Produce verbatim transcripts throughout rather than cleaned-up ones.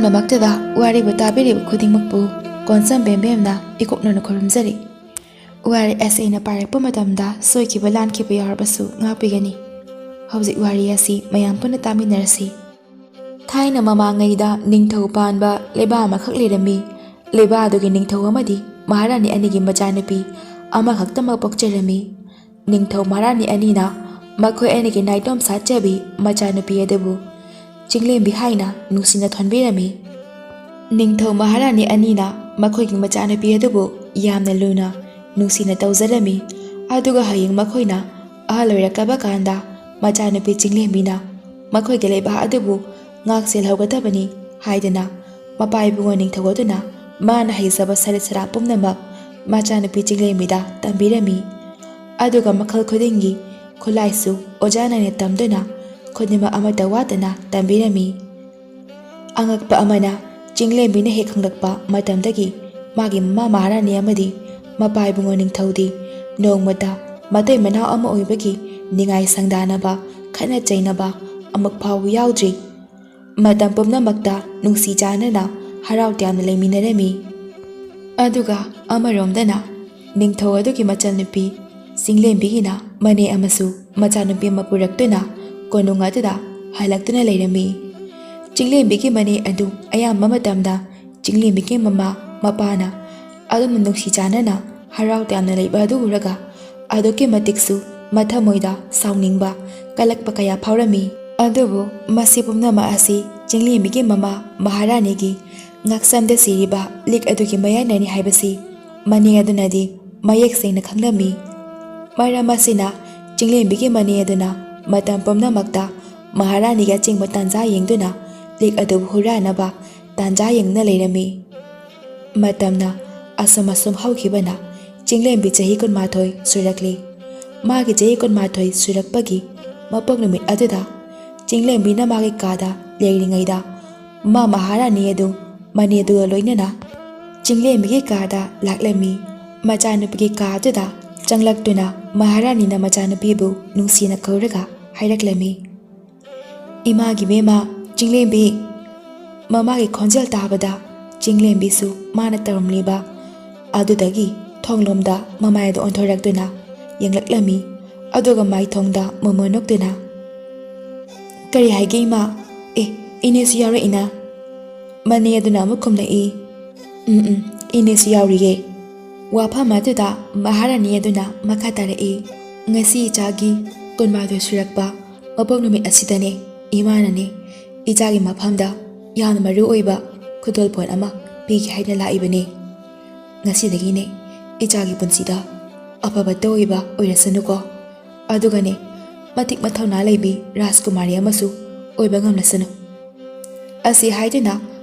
ꯗꯃꯛꯇꯗ ꯋꯥꯔꯤꯕꯨ ꯇꯥꯕꯤꯔꯤꯕ ꯈꯨꯗꯤꯡꯃꯛꯄꯨ ꯀꯣꯟꯁꯝ ꯕꯦꯝꯕꯦꯝꯅ ꯏꯀꯣꯛꯅꯅ ꯈꯨꯔꯨꯝꯖꯔꯤ꯫ ꯋꯥꯔꯤ ꯑꯁꯤ ꯑꯩꯅ ꯄꯥꯔꯛꯄ ꯃꯇꯝꯗ ꯁꯣꯏꯈꯤꯕ ꯂꯥꯟꯈꯤꯕ ꯌꯥꯎꯔꯕꯁꯨ ꯉꯥꯛꯄꯤꯒꯅꯤ꯫ ꯍꯧꯖꯤꯛ ꯋꯥꯔꯤ ꯑꯁꯤ ꯃꯌꯥꯝ ꯄꯨꯟꯅ ꯇꯥꯃꯤꯟꯅꯔꯁꯤ꯫ ꯊꯥꯏꯅ ꯃꯃꯥꯡꯉꯩꯗ ꯅꯤꯡꯊꯧ ꯄꯥꯟꯕ ꯂꯩꯕꯥꯛ ꯑꯃꯈꯛ ꯂꯩꯔꯝꯃꯤ꯫ ꯂꯩꯕꯥꯛ ꯑꯗꯨꯒꯤ ꯅꯤꯡꯊꯧ ꯑꯃꯗꯤ ꯃꯍꯥꯔꯥꯅꯤ ꯑꯅꯤꯒꯤ ꯃꯆꯥꯅꯨꯄꯤ ꯑꯃꯈꯛꯇꯃꯛ ꯄꯣꯛꯆꯔꯝꯃꯤ꯫ ꯅꯤꯡꯊꯧ ꯃꯍꯥꯔꯥꯅꯤ ꯑꯅꯤꯅ ꯃꯈꯣꯏ ꯑꯅꯤꯒꯤ ꯅꯥꯏꯇꯣꯝ ꯁꯥꯠꯆꯕꯤ ꯃꯆꯥꯅꯨꯄꯤ ꯑꯗꯨꯕꯨ ꯆꯤꯡꯂꯦꯝꯕꯤ ꯍꯥꯏꯅ ꯅꯨꯡꯁꯤꯅ ꯊꯣꯟꯕꯤꯔꯝꯃꯤ꯫ ꯅꯤꯡꯊꯧ ꯃꯍꯥꯔꯥꯅꯤ ꯑꯅꯤꯅ ꯃꯈꯣꯏꯒꯤ ꯃꯆꯥꯅꯨꯄꯤ ꯑꯗꯨꯕꯨ ꯌꯥꯝꯅ ꯂꯨꯅ ꯅꯨꯡꯁꯤꯅ ꯇꯧꯖꯔꯝꯃꯤ꯫ ꯑꯗꯨꯒ ꯍꯌꯦꯡ ꯃꯈꯣꯏꯅ ꯑꯍꯜ ꯑꯣꯏꯔꯛꯂꯕ ꯀꯥꯟꯗ ꯃꯆꯥꯅꯨꯄꯤ ꯆꯤꯡꯂꯦꯝꯕꯤꯅ ꯃꯈꯣꯏꯒꯤ ꯂꯩꯕꯥꯛ ꯑꯗꯨꯕꯨ ꯉꯥꯛ ꯁꯦꯜꯍꯧꯒꯗꯕꯅꯤ ꯍꯥꯏꯗꯨꯅ ꯃꯄꯥ ꯏꯕꯨꯡꯉꯣ ꯅꯤꯡꯊꯧ ꯑꯗꯨꯅ ꯃꯥꯅ ꯍꯩꯖꯕ ꯁꯔꯤꯠ ꯁꯔꯥ ꯄꯨꯝꯅꯃꯛ ꯃꯆꯥꯅꯨꯄꯤ ꯆꯤꯡꯂꯦꯝꯕꯤꯗ ꯇꯝꯕꯤꯔꯝꯃꯤ꯫ ꯑꯗꯨꯒ ꯃꯈꯜ ꯈꯨꯗꯤꯡꯒꯤ ꯈꯨꯠꯂꯥꯏꯁꯨ ꯑꯣꯖꯥ ꯅꯥꯏꯅ ꯇꯝꯗꯨꯅ ꯈꯨꯗꯤꯡꯃꯛ ꯑꯃꯠꯇ ꯋꯥꯠꯇꯅ ꯇꯝꯕꯤꯔꯝꯃꯤ꯫ ꯑꯉꯛꯄ ꯑꯃꯅ, ꯆꯤꯡꯂꯦꯝꯕꯤꯅ ꯍꯦꯛ ꯈꯪꯂꯛꯄ ꯃꯇꯝꯗꯒꯤ ꯃꯥꯒꯤ ꯃꯃꯥ ꯃꯍꯥꯔꯥꯅꯤ ꯑꯃꯗꯤ ꯃꯄꯥ ꯏꯕꯨꯡꯉꯣ ꯅꯤꯡꯊꯧꯗꯤ ꯅꯣꯡꯃꯇ ꯃꯇꯩ ꯃꯅꯥꯎ ꯑꯃ ꯑꯣꯏꯕꯒꯤ ꯅꯤꯡꯉꯥꯏ ꯁꯪꯗꯥꯅꯕ, ꯈꯠꯅ ꯆꯩꯅꯕ ꯑꯃꯨꯛ ꯐꯥꯎꯕ ꯌꯥꯎꯗ꯭ꯔꯤ꯫ ꯃꯇꯝ ꯄꯨꯝꯅꯃꯛꯇ ꯅꯨꯡꯁꯤ ꯆꯥꯟꯅꯅ ꯍꯔꯥꯎ ꯇꯌꯥꯝꯅ ꯂꯩꯃꯤꯟꯅꯔꯝꯃꯤ꯫ ꯑꯗꯨꯒ ꯑꯃꯔꯣꯝꯗꯅ ꯅꯤꯡꯊꯧ ꯑꯗꯨꯒꯤ ꯃꯆꯜꯅꯨꯄꯤ ꯆꯤꯡꯂꯦꯝꯕꯤꯒꯤꯅ ꯃꯅꯦ ꯑꯃꯁꯨ ꯃꯆꯥꯅꯨꯄꯤ ꯑꯃ ꯄꯨꯔꯛꯇꯨꯅ ꯀꯣꯅꯨꯡ ꯑꯗꯨꯗ ꯍꯜꯂꯛꯇꯨꯅ ꯂꯩꯔꯝꯃꯤ꯫ ꯆꯤꯡꯂꯦꯝꯕꯤꯒꯤ ꯃꯅꯦ ꯑꯗꯨ ꯑꯌꯥꯝꯕ ꯃꯇꯝꯗ ꯆꯤꯡꯂꯦꯝꯕꯤꯒꯤ ꯃꯃꯥ ꯃꯄꯥꯅ ꯑꯗꯨꯝꯅ ꯅꯨꯡꯁꯤ ꯆꯥꯟꯅꯅ ꯍꯔꯥꯎ ꯇꯌꯥꯝꯅ ꯂꯩꯕ ꯑꯗꯨ ꯎꯔꯒ ꯑꯗꯨꯛꯀꯤ ꯃꯇꯤꯛꯁꯨ ꯃꯊꯃꯣꯏꯗ ꯁꯥꯎꯅꯤꯡꯕ, ꯀꯜꯂꯛꯄ ꯀꯌꯥ ꯐꯥꯎꯔꯝꯃꯤ꯫ ꯑꯗꯨꯕꯨ ꯃꯁꯤ ꯄꯨꯝꯅꯃꯛ ꯑꯁꯤ ꯆꯤꯡꯂꯦꯝꯕꯤꯒꯤ ꯃꯃꯥ ꯃꯍꯥꯔꯥꯅꯤꯒꯤ ꯉꯛꯁꯝꯗ ꯁꯤꯔꯤꯕ ꯂꯤꯛ ꯑꯗꯨꯒꯤ ꯃꯌꯥꯏꯅꯅꯤ ꯍꯥꯏꯕꯁꯤ ꯃꯅꯦ ꯑꯗꯨꯅꯗꯤ ꯃꯌꯦꯛ ꯁꯦꯡꯅ ꯈꯪꯂꯝꯃꯤ꯫ ꯃꯔꯝ ꯑꯁꯤꯅ ꯆꯤꯡꯂꯦꯝꯕꯤꯒꯤ ꯃꯅꯦ ꯑꯗꯨꯅ ꯃꯇꯝ ꯄꯨꯝꯅꯃꯛꯇ ꯃꯍꯥꯔꯥꯅꯤꯒꯤ ꯑꯆꯤꯡꯕ ꯇꯥꯟꯖꯥ ꯌꯦꯡꯗꯨꯅ ꯂꯤꯛ ꯑꯗꯨꯕꯨ ꯍꯨꯔꯥꯟꯅꯕ ꯇꯥꯟꯖꯥ ꯌꯦꯡꯗꯨꯅ ꯂꯩꯔꯝꯃꯤ꯫ ꯃꯇꯝꯅ ꯑꯁꯨꯝ ꯑꯁꯨꯝ ꯍꯧꯈꯤꯕꯅ ꯆꯤꯡꯂꯦꯝꯕꯤ ꯆꯍꯤ ꯀꯨꯟꯃꯥꯊꯣꯏ ꯁꯨꯔꯛꯂꯤ꯫ ꯃꯥꯒꯤ ꯆꯍꯤ ꯀꯨꯟꯃꯥꯊꯣꯏ ꯁꯨꯔꯛꯄꯒꯤ ꯃꯄꯣꯛ ꯅꯨꯃꯤꯠ ꯑꯗꯨꯗ ꯆꯤꯡꯂꯦꯝꯕꯤꯅ ꯃꯥꯒꯤ ꯀꯥꯗ ꯂꯩꯔꯤꯉꯩꯗ ꯃꯥ ꯃꯍꯥꯔꯥꯅꯤ ꯑꯗꯨ ꯃꯅꯦ ꯑꯗꯨꯒ ꯂꯣꯏꯅꯅ ꯆꯤꯡꯂꯦꯝꯕꯤꯒꯤ ꯀꯥꯗ ꯂꯥꯛꯂꯝꯃꯤ꯫ ꯃꯆꯥꯅꯨꯄꯤꯒꯤ ꯀꯥ ꯑꯗꯨꯗ ꯆꯪꯂꯛꯇꯨꯅ ꯃꯍꯥꯔꯥꯅꯤꯅ ꯃꯆꯥꯅꯨꯄꯤꯕꯨ ꯅꯨꯡꯁꯤꯅ ꯀꯧꯔꯒ ꯍꯥꯏꯔꯛꯂꯝꯃꯤ, "ꯏꯃꯥꯒꯤ ꯕꯦꯝꯃ ꯆꯤꯡꯂꯦꯝꯕꯤ, ꯃꯃꯥꯒꯤ ꯈꯣꯟꯖꯦꯜ ꯇꯥꯕꯗ ꯆꯤꯡꯂꯦꯝꯕꯤꯁꯨ ꯃꯥꯅ ꯇꯧꯔꯝꯂꯤꯕ ꯑꯗꯨꯗꯒꯤ ꯊꯣꯡꯂꯣꯝꯗ ꯃꯃꯥꯏ ꯑꯗꯨ ꯑꯣꯟꯊꯣꯔꯛꯇꯨꯅ ꯌꯦꯡꯂꯛꯂꯝꯃꯤ꯫ ꯑꯗꯨꯒ ꯃꯥꯏꯊꯣꯡꯗ ꯃꯣꯃꯣꯟ ꯅꯣꯛꯇꯨꯅ, "ꯀꯔꯤ ꯍꯥꯏꯒꯦ ꯏꯃꯥ? ꯑꯦ, ꯏꯅꯦꯁꯨ ꯌꯥꯎꯔꯛꯏꯅ?" ꯃꯅꯦ ꯑꯗꯨꯅ ꯑꯃꯨꯛ ꯈꯨꯝꯂꯛꯏ, "ꯎꯝ, ꯎꯝ, ꯏꯅꯦꯁꯨ ꯌꯥꯎꯔꯤꯌꯦ꯫" ꯋꯥꯐꯝ ꯑꯗꯨꯗ ꯃꯍꯥꯔꯥꯅꯤ ꯑꯗꯨꯅ ꯃꯈꯥ ꯇꯥꯔꯛꯏ, "ꯉꯁꯤ ꯏꯆꯥꯒꯤ ꯀꯨꯟꯃꯥꯊꯣꯏ ꯁꯨꯔꯛꯄ ꯃꯄꯣꯛ ꯅꯨꯃꯤꯠ ꯑꯁꯤꯗꯅꯦ ꯏꯃꯥꯅꯅꯦ ꯏꯆꯥꯒꯤ ꯃꯐꯝꯗ ꯌꯥꯝꯅ ꯃꯔꯨ ꯑꯣꯏꯕ ꯈꯨꯗꯣꯜꯄꯣꯠ ꯑꯃ ꯄꯤꯒꯦ ꯍꯥꯏꯅ ꯂꯥꯛꯏꯕꯅꯦ꯫ ꯉꯁꯤꯗꯒꯤꯅꯦ ꯏꯆꯥꯒꯤ ꯄꯨꯟꯁꯤꯗ ꯑꯐꯕꯇ ꯑꯣꯏꯕ ꯑꯣꯏꯔꯁꯅꯨꯀꯣ꯫ ꯑꯗꯨꯒꯅꯦ, ꯃꯇꯤꯛ ꯃꯊꯧꯅꯥ ꯂꯩꯕꯤ ꯔꯥꯖꯀꯨꯃꯥꯔꯤ ꯑꯃꯁꯨ ꯑꯣꯏꯕ ꯉꯝꯂꯁꯅꯨ꯫" ꯑꯁꯤ ꯍꯥꯏꯗꯨꯅ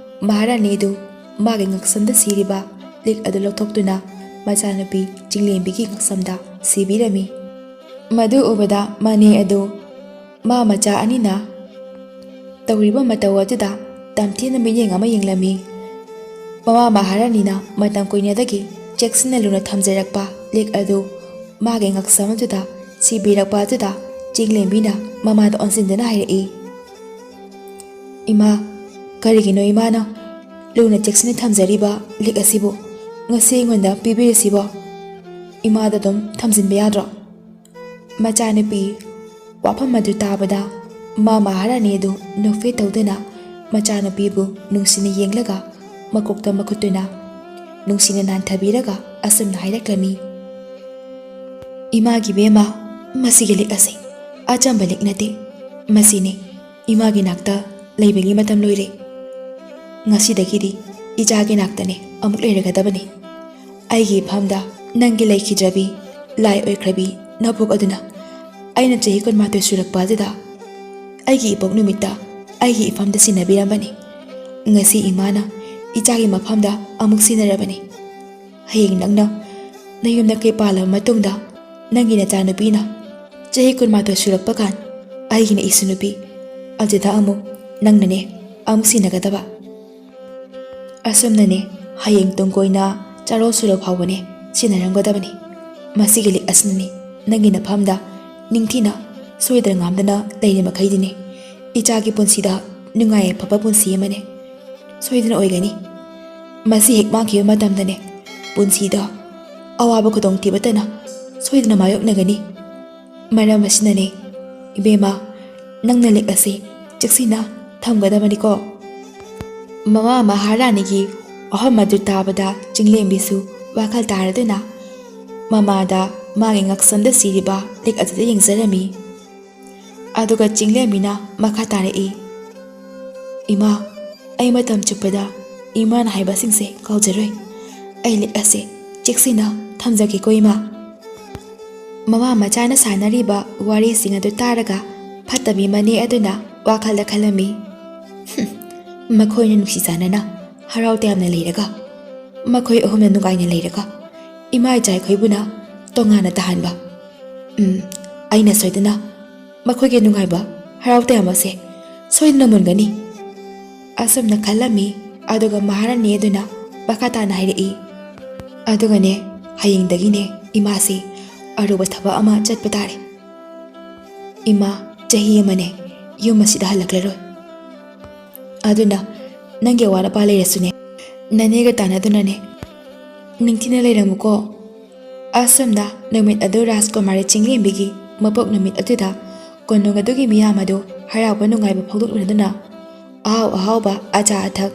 ꯃꯍꯥꯔꯥꯅꯤꯗꯨ ꯃꯥꯒꯤ ꯉꯛꯁꯝꯗ ꯁꯤꯔꯤꯕ ꯂꯤꯛ ꯑꯗꯨ ꯂꯧꯊꯣꯛꯇꯨꯅ ꯃꯆꯥꯅꯨꯄꯤ ꯆꯤꯡꯂꯦꯝꯕꯤꯒꯤ ꯉꯛꯁꯝꯗ ꯁꯤꯕꯤꯔꯝꯃꯤ꯫ ꯃꯗꯨ ꯎꯕꯗ ꯃꯅꯦ ꯑꯗꯨ ꯃꯥ ꯃꯆꯥ ꯑꯅꯤꯅ ꯇꯧꯔꯤꯕ ꯃꯇꯧ ꯑꯗꯨꯗ ꯇꯝꯊꯤꯅ ꯃꯤꯠꯌꯦꯡ ꯑꯃ ꯌꯦꯡꯂꯝꯃꯤ꯫ ꯃꯃꯥ ꯃꯍꯥꯔꯥꯅꯤꯅ ꯃꯇꯝ ꯀꯨꯏꯅꯗꯒꯤ ꯆꯦꯛꯁꯤꯟꯅ ꯂꯨꯅ ꯊꯝꯖꯔꯛꯄ ꯂꯤꯛ ꯑꯗꯨ ꯃꯥꯒꯤ ꯉꯛꯁꯝ ꯑꯗꯨꯗ ꯁꯤꯕꯤꯔꯛꯄ ꯑꯗꯨꯗ ꯆꯤꯡꯂꯦꯝꯕꯤꯅ ꯃꯃꯥꯗ ꯑꯣꯟꯁꯤꯟꯗꯨꯅ ꯍꯥꯏꯔꯛꯏ, "ꯏꯃꯥ, ꯀꯔꯤꯒꯤꯅꯣ ꯏꯃꯥꯅ ꯂꯨꯅ ꯆꯦꯛꯁꯤꯟꯅ ꯊꯝꯖꯔꯤꯕ ꯂꯤꯛ ꯑꯁꯤꯕꯨ ꯉꯁꯤ ꯑꯩꯉꯣꯟꯗ ꯄꯤꯕꯤꯔꯤꯁꯤꯕꯣ? ꯏꯃꯥꯗ ꯑꯗꯨꯝ ꯊꯝꯖꯤꯟꯕ ꯌꯥꯗ꯭ꯔꯣ?" ꯃꯆꯥꯅꯨꯄꯤ ꯋꯥꯐꯝ ꯑꯗꯨ ꯇꯥꯕꯗ ꯃꯥ ꯃꯍꯥꯔꯥꯅꯤ ꯑꯗꯨ ꯅꯣꯛꯐꯦ ꯇꯧꯗꯨꯅ ꯃꯆꯥꯅꯨꯄꯤꯕꯨ ꯅꯨꯡꯁꯤꯅ ꯌꯦꯡꯂꯒ ꯃꯀꯣꯛꯇ ꯃꯈꯨꯠꯇꯨꯅ ꯅꯨꯡꯁꯤꯅ ꯅꯥꯟꯊꯕꯤꯔꯒ ꯑꯁꯨꯝꯅ ꯍꯥꯏꯔꯛꯂꯝꯃꯤ, "ꯏꯃꯥꯒꯤ ꯕꯦꯝꯃ, ꯃꯁꯤꯒꯤ ꯂꯤꯛ ꯑꯁꯤ ꯑꯆꯝꯕ ꯂꯤꯛ ꯅꯠꯇꯦ꯫ ꯃꯁꯤꯅꯤ ꯏꯃꯥꯒꯤ ꯅꯥꯛꯇ ꯂꯩꯕꯒꯤ ꯃꯇꯝ ꯂꯣꯏꯔꯦ꯫ ꯉꯁꯤꯗꯒꯤꯗꯤ ꯏꯆꯥꯒꯤ ꯅꯥꯛꯇꯅꯦ ꯑꯃꯨꯛ ꯂꯩꯔꯒꯗꯕꯅꯤ꯫ ꯑꯩꯒꯤ ꯏꯐꯝꯗ ꯅꯪꯒꯤ ꯂꯩꯈꯤꯗ꯭ꯔꯕꯤ, ꯂꯥꯏ ꯑꯣꯏꯈ꯭ꯔꯕꯤ ꯅꯕꯣꯛ ꯑꯗꯨꯅ ꯑꯩꯅ ꯆꯍꯤ ꯀꯨꯟꯃꯥꯊꯣꯏ ꯁꯨꯔꯛꯄ ꯑꯗꯨꯗ ꯑꯩꯒꯤ ꯏꯄꯣꯛ ꯅꯨꯃꯤꯠꯇ ꯑꯩꯒꯤ ꯏꯐꯝꯗ ꯁꯤꯟꯅꯕꯤꯔꯝꯕꯅꯤ꯫ ꯉꯁꯤ ꯏꯃꯥꯅ ꯏꯆꯥꯒꯤ ꯃꯐꯝꯗ ꯑꯃꯨꯛ ꯁꯤꯟꯅꯔꯕꯅꯤ꯫ ꯍꯌꯦꯡ ꯅꯪꯅ ꯅꯌꯨꯝ ꯅꯀꯩ ꯄꯥꯜꯂꯕ ꯃꯇꯨꯡꯗ ꯅꯪꯒꯤ ꯅꯆꯥꯅꯨꯄꯤꯅ ꯆꯍꯤ ꯀꯨꯟꯃꯥꯊꯣꯏ ꯁꯨꯔꯛꯄ ꯀꯥꯟ ꯑꯩꯒꯤꯅ ꯏꯁꯨ ꯅꯨꯄꯤ ꯑꯗꯨꯗ ꯑꯃꯨꯛ ꯅꯪꯅꯅꯦ ꯑꯃꯨꯛ ꯁꯤꯟꯅꯒꯗꯕ꯫ ꯑꯁꯨꯝꯅꯅꯦ ꯍꯌꯦꯡ ꯇꯨꯡ ꯀꯣꯏꯅ ꯆꯥꯔꯣꯜ ꯁꯨꯔ ꯐꯥꯎꯕꯅꯦ ꯁꯤꯟꯅꯔꯝꯒꯗꯕꯅꯤ꯫ ꯃꯁꯤꯒꯤ ꯂꯤꯛ ꯑꯁꯤꯅꯅꯦ ꯅꯪꯒꯤ ꯅꯐꯝꯗ ꯅꯤꯡꯊꯤꯅ ꯁꯣꯏꯗꯅ ꯉꯥꯝꯗꯅ ꯂꯩꯔꯤ ꯃꯈꯩꯗꯤꯅꯦ ꯏꯆꯥꯒꯤ ꯄꯨꯟꯁꯤꯗ ꯅꯨꯡꯉꯥꯏ ꯌꯥꯏꯐꯕ ꯄꯨꯟꯁꯤ ꯑꯃꯅꯦ ꯁꯣꯏꯗꯅ ꯑꯣꯏꯒꯅꯤ꯫ ꯃꯁꯤ ꯍꯦꯛ ꯃꯥꯡꯈꯤꯕ ꯃꯇꯝꯗꯅꯦ, ꯄꯨꯟꯁꯤꯗ ꯑꯋꯥꯕ ꯈꯨꯗꯣꯡꯊꯤꯕꯇꯅ ꯁꯣꯏꯗꯅ ꯃꯥꯌꯣꯛꯅꯒꯅꯤ꯫ ꯃꯔꯝ ꯑꯁꯤꯅꯅꯦ, ꯏꯕꯦꯝꯃ, ꯅꯪꯅ ꯂꯤꯛ ꯑꯁꯤ ꯆꯦꯛꯁꯤꯟꯅ ꯊꯝꯒꯗꯕꯅꯤꯀꯣ꯫ ꯃꯃꯥ ꯃꯍꯥꯔꯥꯅꯤꯒꯤ ꯋꯥꯐꯝ ꯑꯗꯨ ꯇꯥꯕꯗ ꯆꯤꯡꯂꯦꯝꯕꯤꯁꯨ ꯋꯥꯈꯜ ꯇꯥꯔꯗꯨꯅ ꯃꯃꯥꯗ ꯃꯥꯒꯤ ꯉꯛꯁꯝꯗ ꯁꯤꯔꯤꯕ ꯂꯤꯛ ꯑꯗꯨꯗ ꯌꯦꯡꯖꯔꯝꯃꯤ꯫ ꯑꯗꯨꯒ ꯆꯤꯡꯂꯦꯝꯕꯤꯅ ꯃꯈꯥ ꯇꯥꯔꯛꯏ, "ꯏꯃꯥ, ꯑꯩ ꯃꯇꯝ ꯆꯨꯞꯄꯗ ꯏꯃꯥꯅ ꯍꯥꯏꯕꯁꯤꯡꯁꯦ ꯀꯥꯎꯖꯔꯣꯏ꯫ ꯑꯩ ꯂꯤꯛ ꯑꯁꯦ ꯆꯦꯛꯁꯤꯟꯅ ꯊꯝꯖꯒꯦꯀꯣ, ꯏꯃꯥ꯫" ꯃꯃꯥ ꯃꯆꯥꯅ ꯁꯥꯟꯅꯔꯤꯕ ꯋꯥꯔꯤꯁꯤꯡ ꯑꯗꯨ ꯇꯥꯔꯒ ꯐꯠꯇꯕꯤ ꯃꯅꯦ ꯑꯗꯨꯅ ꯋꯥꯈꯜꯗ ꯈꯜꯂꯝꯃꯤ, "ꯍꯨꯝ, ꯃꯈꯣꯏꯅ ꯅꯨꯡꯁꯤ ꯆꯥꯟꯅꯅ ꯍꯔꯥꯎ ꯇꯌꯥꯝꯅ ꯂꯩꯔꯒ, ꯃꯈꯣꯏ ꯑꯍꯨꯝꯅ ꯅꯨꯡꯉꯥꯏꯅ ꯂꯩꯔꯒ, ꯏꯃꯥ ꯏꯆꯥ ꯑꯩꯈꯣꯏꯕꯨꯅ ꯇꯣꯉꯥꯟꯅ ꯇꯥꯍꯟꯕ꯫ ꯎꯝ, ꯑꯩꯅ ꯁꯣꯏꯗꯅ ꯃꯈꯣꯏꯒꯤ ꯅꯨꯡꯉꯥꯏꯕ ꯍꯔꯥꯎ ꯇꯌꯥꯝꯕꯁꯦ ꯁꯣꯏꯗꯅ ꯃꯨꯟꯒꯅꯤ꯫" ꯑꯁꯨꯝꯅ ꯈꯜꯂꯝꯃꯤ꯫ ꯑꯗꯨꯒ ꯃꯍꯥꯔꯥꯅꯤ ꯑꯗꯨꯅ ꯃꯈꯥ ꯇꯥꯅ ꯍꯥꯏꯔꯛꯏ, "ꯑꯗꯨꯒꯅꯦ, ꯍꯌꯦꯡꯗꯒꯤꯅꯦ ꯏꯃꯥꯁꯤ ꯑꯔꯨꯕ ꯊꯕꯛ ꯑꯃ ꯆꯠꯄ ꯇꯥꯔꯦ꯫ ꯏꯃꯥ ꯆꯍꯤ ꯑꯃꯅꯦ ꯌꯨꯝ ꯑꯁꯤꯗ ꯍꯜꯂꯛꯂꯔꯣꯏ꯫ ꯑꯗꯨꯅ ꯅꯪꯒꯤ ꯑꯋꯥꯠ ꯑꯄꯥ ꯂꯩꯔꯁꯨꯅꯦ, ꯅꯅꯦꯒ ꯇꯥꯟꯅꯗꯨꯅꯅꯦ ꯅꯤꯡꯊꯤꯅ ꯂꯩꯔꯝꯃꯨꯀꯣ꯫" ꯑꯁꯨꯝꯅ ꯅꯨꯃꯤꯠ ꯑꯗꯨ ꯔꯥꯖꯀꯨꯃꯥꯔꯤ ꯆꯤꯡꯂꯦꯝꯕꯤꯒꯤ ꯃꯄꯣꯛ ꯅꯨꯃꯤꯠ ꯑꯗꯨꯗ ꯀꯣꯅꯨꯡ ꯑꯗꯨꯒꯤ ꯃꯤꯌꯥꯝ ꯑꯗꯨ ꯍꯔꯥꯎꯕ ꯅꯨꯡꯉꯥꯏꯕ ꯐꯣꯡꯗꯣꯛꯅꯗꯨꯅ ꯑꯍꯥꯎ ꯑꯍꯥꯎꯕ ꯑꯆꯥ ꯑꯊꯛ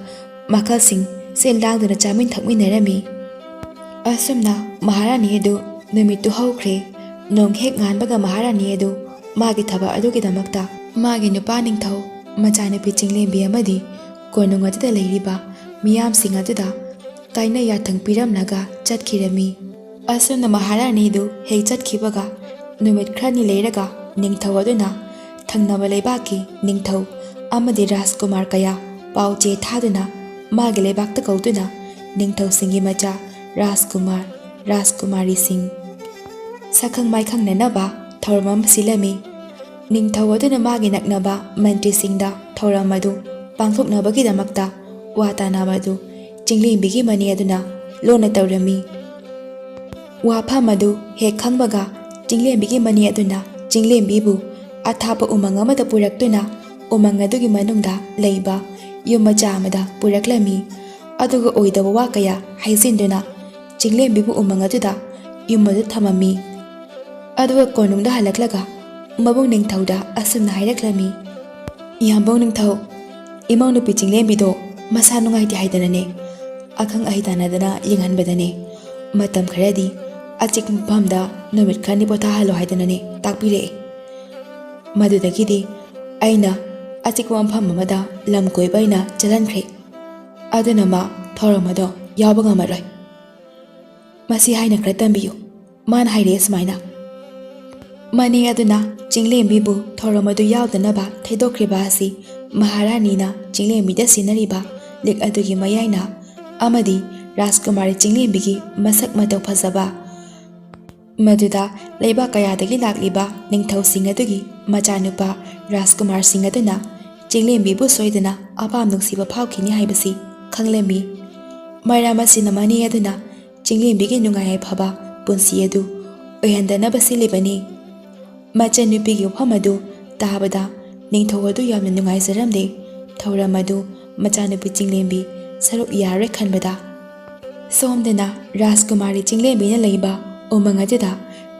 ꯃꯈꯜꯁꯤꯡ ꯁꯤꯜ ꯂꯥꯡꯗꯨꯅ ꯆꯥꯃꯤꯟ ꯊꯛꯃꯤꯟꯅꯔꯝꯃꯤ꯫ ꯑꯁꯨꯝꯅ ꯃꯍꯥꯔꯥꯅꯤ ꯑꯗꯨ ꯅꯨꯃꯤꯠꯇꯨ ꯍꯧꯈ꯭ꯔꯦ꯫ ꯅꯣꯡ ꯍꯦꯛ ꯉꯥꯟꯕꯒ ꯃꯍꯥꯔꯥꯅꯤ ꯑꯗꯨ ꯃꯥꯒꯤ ꯊꯕꯛ ꯑꯗꯨꯒꯤꯗꯃꯛꯇ ꯃꯥꯒꯤ ꯅꯨꯄꯥ ꯅꯤꯡꯊꯧ, ꯃꯆꯥꯅꯨꯄꯤ ꯆꯤꯡꯂꯦꯝꯕꯤ ꯑꯃꯗꯤ ꯀꯣꯅꯨꯡ ꯑꯗꯨꯗ ꯂꯩꯔꯤꯕ ꯃꯤꯌꯥꯝꯁꯤꯡ ꯑꯗꯨꯗ ꯀꯥꯏꯅ ꯌꯥꯊꯪ ꯄꯤꯔꯝꯂꯒ ꯆꯠꯈꯤꯔꯝꯃꯤ꯫ ꯑꯁꯨꯝꯅ ꯃꯍꯥꯔꯥꯅꯤꯗꯨ ꯍꯦꯛ ꯆꯠꯈꯤꯕꯒ ꯅꯨꯃꯤꯠ ꯈꯔꯅꯤ ꯂꯩꯔꯒ ꯅꯤꯡꯊꯧ ꯑꯗꯨꯅ ꯊꯪꯅꯕ ꯂꯩꯕꯥꯛꯀꯤ ꯅꯤꯡꯊꯧ ꯑꯃꯗꯤ ꯔꯥꯖꯀꯨꯃꯥꯔ ꯀꯌꯥ ꯄꯥꯎ ꯆꯦ ꯊꯥꯗꯨꯅ ꯃꯥꯒꯤ ꯂꯩꯕꯥꯛꯇ ꯀꯧꯗꯨꯅ ꯅꯤꯡꯊꯧꯁꯤꯡꯒꯤ ꯃꯆꯥ ꯔꯥꯖꯀꯨꯃꯥꯔ, ꯔꯥꯖꯀꯨꯃꯥꯔꯤꯁꯤꯡ ꯁꯛꯈꯪ ꯃꯥꯏꯈꯪꯅꯅꯕ ꯊꯧꯔꯝ ꯑꯃ ꯁꯤꯜꯂꯝꯃꯤ꯫ ꯅꯤꯡꯊꯧ ꯑꯗꯨꯅ ꯃꯥꯒꯤ ꯅꯛꯅꯕ ꯃꯟꯇ꯭ꯔꯤꯁꯤꯡꯗ ꯊꯧꯔꯝ ꯑꯗꯨ ꯄꯥꯡꯊꯣꯛꯅꯕꯒꯤꯗꯃꯛꯇ ꯋꯥ ꯇꯥꯅꯕ ꯑꯗꯨ ꯆꯤꯡꯂꯦꯝꯕꯤꯒꯤ ꯃꯅꯦ ꯑꯗꯨꯅ ꯂꯣꯟꯅ ꯇꯧꯔꯝꯃꯤ꯫ ꯋꯥꯐꯝ ꯑꯗꯨ ꯍꯦꯛ ꯈꯪꯕꯒ ꯆꯤꯡꯂꯦꯝꯕꯤꯒꯤ ꯃꯅꯦ ꯑꯗꯨꯅ ꯆꯤꯡꯂꯦꯝꯕꯤꯕꯨ ꯑꯊꯥꯞꯄ ꯎꯃꯪ ꯑꯃꯗ ꯄꯨꯔꯛꯇꯨꯅ ꯎꯃꯪ ꯑꯗꯨꯒꯤ ꯃꯅꯨꯡꯗ ꯂꯩꯕ ꯌꯨꯝ ꯃꯆꯥ ꯑꯃꯗ ꯄꯨꯔꯛꯂꯝꯃꯤ꯫ ꯑꯗꯨꯒ ꯑꯣꯏꯗꯕ ꯋꯥ ꯀꯌꯥ ꯍꯥꯏꯖꯤꯟꯗꯨꯅ ꯆꯤꯡꯂꯦꯝꯕꯤꯕꯨ ꯎꯃꯪ ꯑꯗꯨꯗ ꯌꯨꯝ ꯑꯗꯨ ꯊꯝꯃꯝꯃꯤ꯫ ꯑꯗꯨꯒ ꯀꯣꯅꯨꯡꯗ ꯍꯜꯂꯛꯂꯒ ꯃꯕꯨꯡ ꯅꯤꯡꯊꯧꯗ ꯑꯁꯨꯝꯅ ꯍꯥꯏꯔꯛꯂꯝꯃꯤ, "ꯏꯌꯥꯝꯕꯧ ꯅꯤꯡꯊꯧ, ꯏꯃꯧ ꯅꯨꯄꯤ ꯆꯤꯡꯂꯦꯝꯕꯤꯗꯣ ꯃꯁꯥ ꯅꯨꯡꯉꯥꯏꯇꯦ ꯍꯥꯏꯗꯅꯅꯦ, ꯑꯈꯪ ꯑꯍꯩ ꯇꯥꯟꯅꯗꯅ ꯌꯦꯡꯍꯟꯕꯗꯅꯦ, ꯃꯇꯝ ꯈꯔꯗꯤ ꯑꯆꯤꯛꯄ ꯃꯐꯝꯗ ꯅꯨꯃꯤꯠ ꯈꯔꯅꯤ ꯄꯣꯊꯥꯍꯜꯂꯣ ꯍꯥꯏꯗꯅꯅꯦ ꯇꯥꯛꯄꯤꯔꯛꯑꯦ꯫ ꯃꯗꯨꯗꯒꯤꯗꯤ ꯑꯩꯅ ꯑꯆꯤꯛꯄ ꯃꯐꯝ ꯑꯃꯗ ꯂꯝ ꯀꯣꯏꯕ ꯑꯣꯏꯅ ꯆꯠꯍꯟꯈ꯭ꯔꯦ꯫ ꯑꯗꯨꯅ ꯃꯥ ꯊꯧꯔꯝ ꯑꯗꯣ ꯌꯥꯎꯕ ꯉꯝꯃꯔꯣꯏ꯫ ꯃꯁꯤ ꯍꯥꯏꯅ ꯈꯔ ꯇꯝꯕꯤꯌꯨ꯫" ꯃꯥꯅ ꯍꯥꯏꯔꯛꯑꯦ ꯁꯨꯃꯥꯏꯅ꯫ ꯃꯅꯦ ꯑꯗꯨꯅ ꯆꯤꯡꯂꯦꯝꯕꯤꯕꯨ ꯊꯧꯔꯝ ꯑꯗꯨ ꯌꯥꯎꯗꯅꯕ ꯊꯩꯗꯣꯛꯈ꯭ꯔꯤꯕ ꯑꯁꯤ ꯃꯍꯥꯔꯥꯅꯤꯅ ꯆꯤꯡꯂꯦꯝꯕꯤꯗ ꯁꯤꯟꯅꯔꯤꯕ ꯂꯤꯛ ꯑꯗꯨꯒꯤ ꯃꯌꯥꯏꯅ ꯑꯃꯗꯤ ꯔꯥꯖꯀꯨꯃꯥꯔꯤ ꯆꯤꯡꯂꯦꯝꯕꯤꯒꯤ ꯃꯁꯛ ꯃꯇꯧ ꯐꯖꯕ, ꯃꯗꯨꯗ ꯂꯩꯕꯥꯛ ꯀꯌꯥꯗꯒꯤ ꯂꯥꯛꯂꯤꯕ ꯅꯤꯡꯊꯧꯁꯤꯡ ꯑꯗꯨꯒꯤ ꯃꯆꯥꯅꯨꯄꯥ ꯔꯥꯖꯀꯨꯃꯥꯔꯁꯤꯡ ꯑꯗꯨꯅ ꯆꯤꯡꯂꯦꯝꯕꯤꯕꯨ ꯁꯣꯏꯗꯅ ꯑꯄꯥꯝ ꯅꯨꯡꯁꯤꯕ ꯐꯥꯎꯈꯤꯅꯤ ꯍꯥꯏꯕꯁꯤ ꯈꯪꯂꯝꯃꯤ꯫ ꯃꯔꯝ ꯑꯁꯤꯅ ꯃꯅꯦ ꯑꯗꯨꯅ ꯆꯤꯡꯂꯦꯝꯕꯤꯒꯤ ꯅꯨꯡꯉꯥꯏ ꯌꯥꯏꯐꯕ ꯄꯨꯟꯁꯤ ꯑꯗꯨ ꯑꯣꯏꯍꯟꯗꯅꯕ ꯁꯤꯜꯂꯤꯕꯅꯤ꯫ ꯃꯆꯟꯅꯨꯄꯤꯒꯤ ꯋꯥꯐꯝ ꯑꯗꯨ ꯇꯥꯕꯗ ꯅꯤꯡꯊꯧ ꯑꯗꯨ ꯌꯥꯝꯅ ꯅꯨꯡꯉꯥꯏꯖꯔꯝꯗꯦ꯫ ꯊꯧꯔꯝ ꯑꯗꯨ ꯃꯆꯥꯅꯨꯄꯤ ꯆꯤꯡꯂꯦꯝꯕꯤ ꯁꯔꯨꯛ ꯌꯥꯔꯣꯏ ꯈꯟꯕꯗ꯫ ꯁꯣꯝꯗꯅ ꯔꯥꯖꯀꯨꯃꯥꯔꯤ ꯆꯤꯡꯂꯦꯝꯕꯤꯅ ꯂꯩꯕ ꯎꯃꯪ ꯑꯗꯨꯗ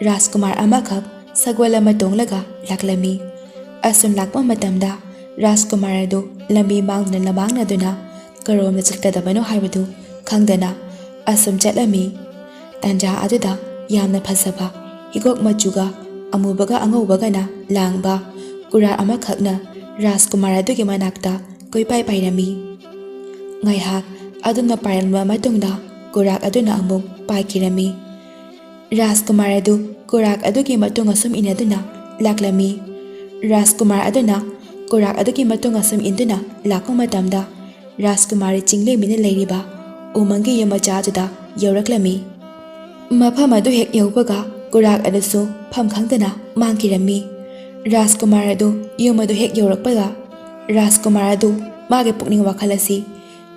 ꯔꯥꯖꯀꯨꯃꯥꯔ ꯑꯃꯈꯛ ꯁꯒꯣꯜ ꯑꯃ ꯇꯣꯡꯂꯒ ꯂꯥꯛꯂꯝꯃꯤ꯫ ꯑꯁꯨꯝ ꯂꯥꯛꯄ ꯃꯇꯝꯗ ꯔꯥꯖꯀꯨꯃꯥꯔ ꯑꯗꯨ ꯂꯝꯕꯤ ꯃꯥꯡꯗꯨꯅ ꯂꯃꯥꯡꯅꯗꯨꯅ ꯀꯔꯣꯝꯗ ꯆꯠꯀꯗꯕꯅꯣ ꯍꯥꯏꯕꯗꯨ ꯈꯪꯗꯅ ꯑꯁꯨꯝ ꯆꯠꯂꯝꯃꯤ꯫ ꯇꯟꯖꯥ ꯑꯗꯨꯗ ꯌꯥꯝꯅ ꯐꯖꯕ ꯍꯤꯒꯣꯛ ꯃꯆꯨꯒ ꯑꯃꯨꯕꯒ ꯑꯉꯧꯕꯒꯅ ꯂꯥꯡꯕ ꯀꯨꯔꯥꯛ ꯑꯃꯈꯛꯅ ꯔꯥꯖꯀꯨꯃꯥꯔ ꯑꯗꯨꯒꯤ ꯃꯅꯥꯛꯇ ꯀꯣꯏꯄꯥꯏ ꯄꯥꯏꯔꯝꯃꯤ꯫ ꯉꯥꯏꯍꯥꯛ ꯑꯗꯨꯅ ꯄꯥꯏꯔꯝꯂꯕ ꯃꯇꯨꯡꯗ ꯀꯨꯔꯥꯛ ꯑꯗꯨꯅ ꯑꯃꯨꯛ ꯄꯥꯏꯈꯤꯔꯝꯃꯤ꯫ ꯔꯥꯖꯀꯨꯃꯥꯔ ꯑꯗꯨ ꯀꯨꯔꯥꯛ ꯑꯗꯨꯒꯤ ꯃꯇꯨꯡ ꯑꯁꯨꯝ ꯏꯟꯅꯗꯨꯅ ꯂꯥꯛꯂꯝꯃꯤ꯫ ꯔꯥꯖꯀꯨꯃꯥꯔ ꯑꯗꯨꯅ ꯀꯨꯔꯥꯛ ꯑꯗꯨꯒꯤ ꯃꯇꯨꯡ ꯑꯁꯨꯝ ꯏꯟꯗꯨꯅ ꯂꯥꯛꯄ ꯃꯇꯝꯗ ꯔꯥꯖꯀꯨꯃꯥꯔꯤ ꯆꯤꯡꯂꯦꯝꯕꯤꯅ ꯂꯩꯔꯤꯕ ꯎꯃꯪꯒꯤ ꯌꯨꯝ ꯃꯆꯥ ꯑꯗꯨꯗ ꯌꯧꯔꯛꯂꯝꯃꯤ꯫ ꯃꯐꯝ ꯑꯗꯨ ꯍꯦꯛ ꯌꯧꯕꯒ ꯀꯨꯔꯥꯛ ꯑꯗꯨꯁꯨ ꯐꯝ ꯈꯪꯗꯅ ꯃꯥꯡꯈꯤꯔꯝꯃꯤ꯫ ꯔꯥꯖꯀꯨꯃꯥꯔ ꯑꯗꯨ ꯌꯨꯝ ꯑꯗꯨ ꯍꯦꯛ ꯌꯧꯔꯛꯄꯒ ꯔꯥꯖꯀꯨꯃꯥꯔ ꯑꯗꯨ ꯃꯥꯒꯤ ꯄꯨꯛꯅꯤꯡ ꯋꯥꯈꯜ ꯑꯁꯤ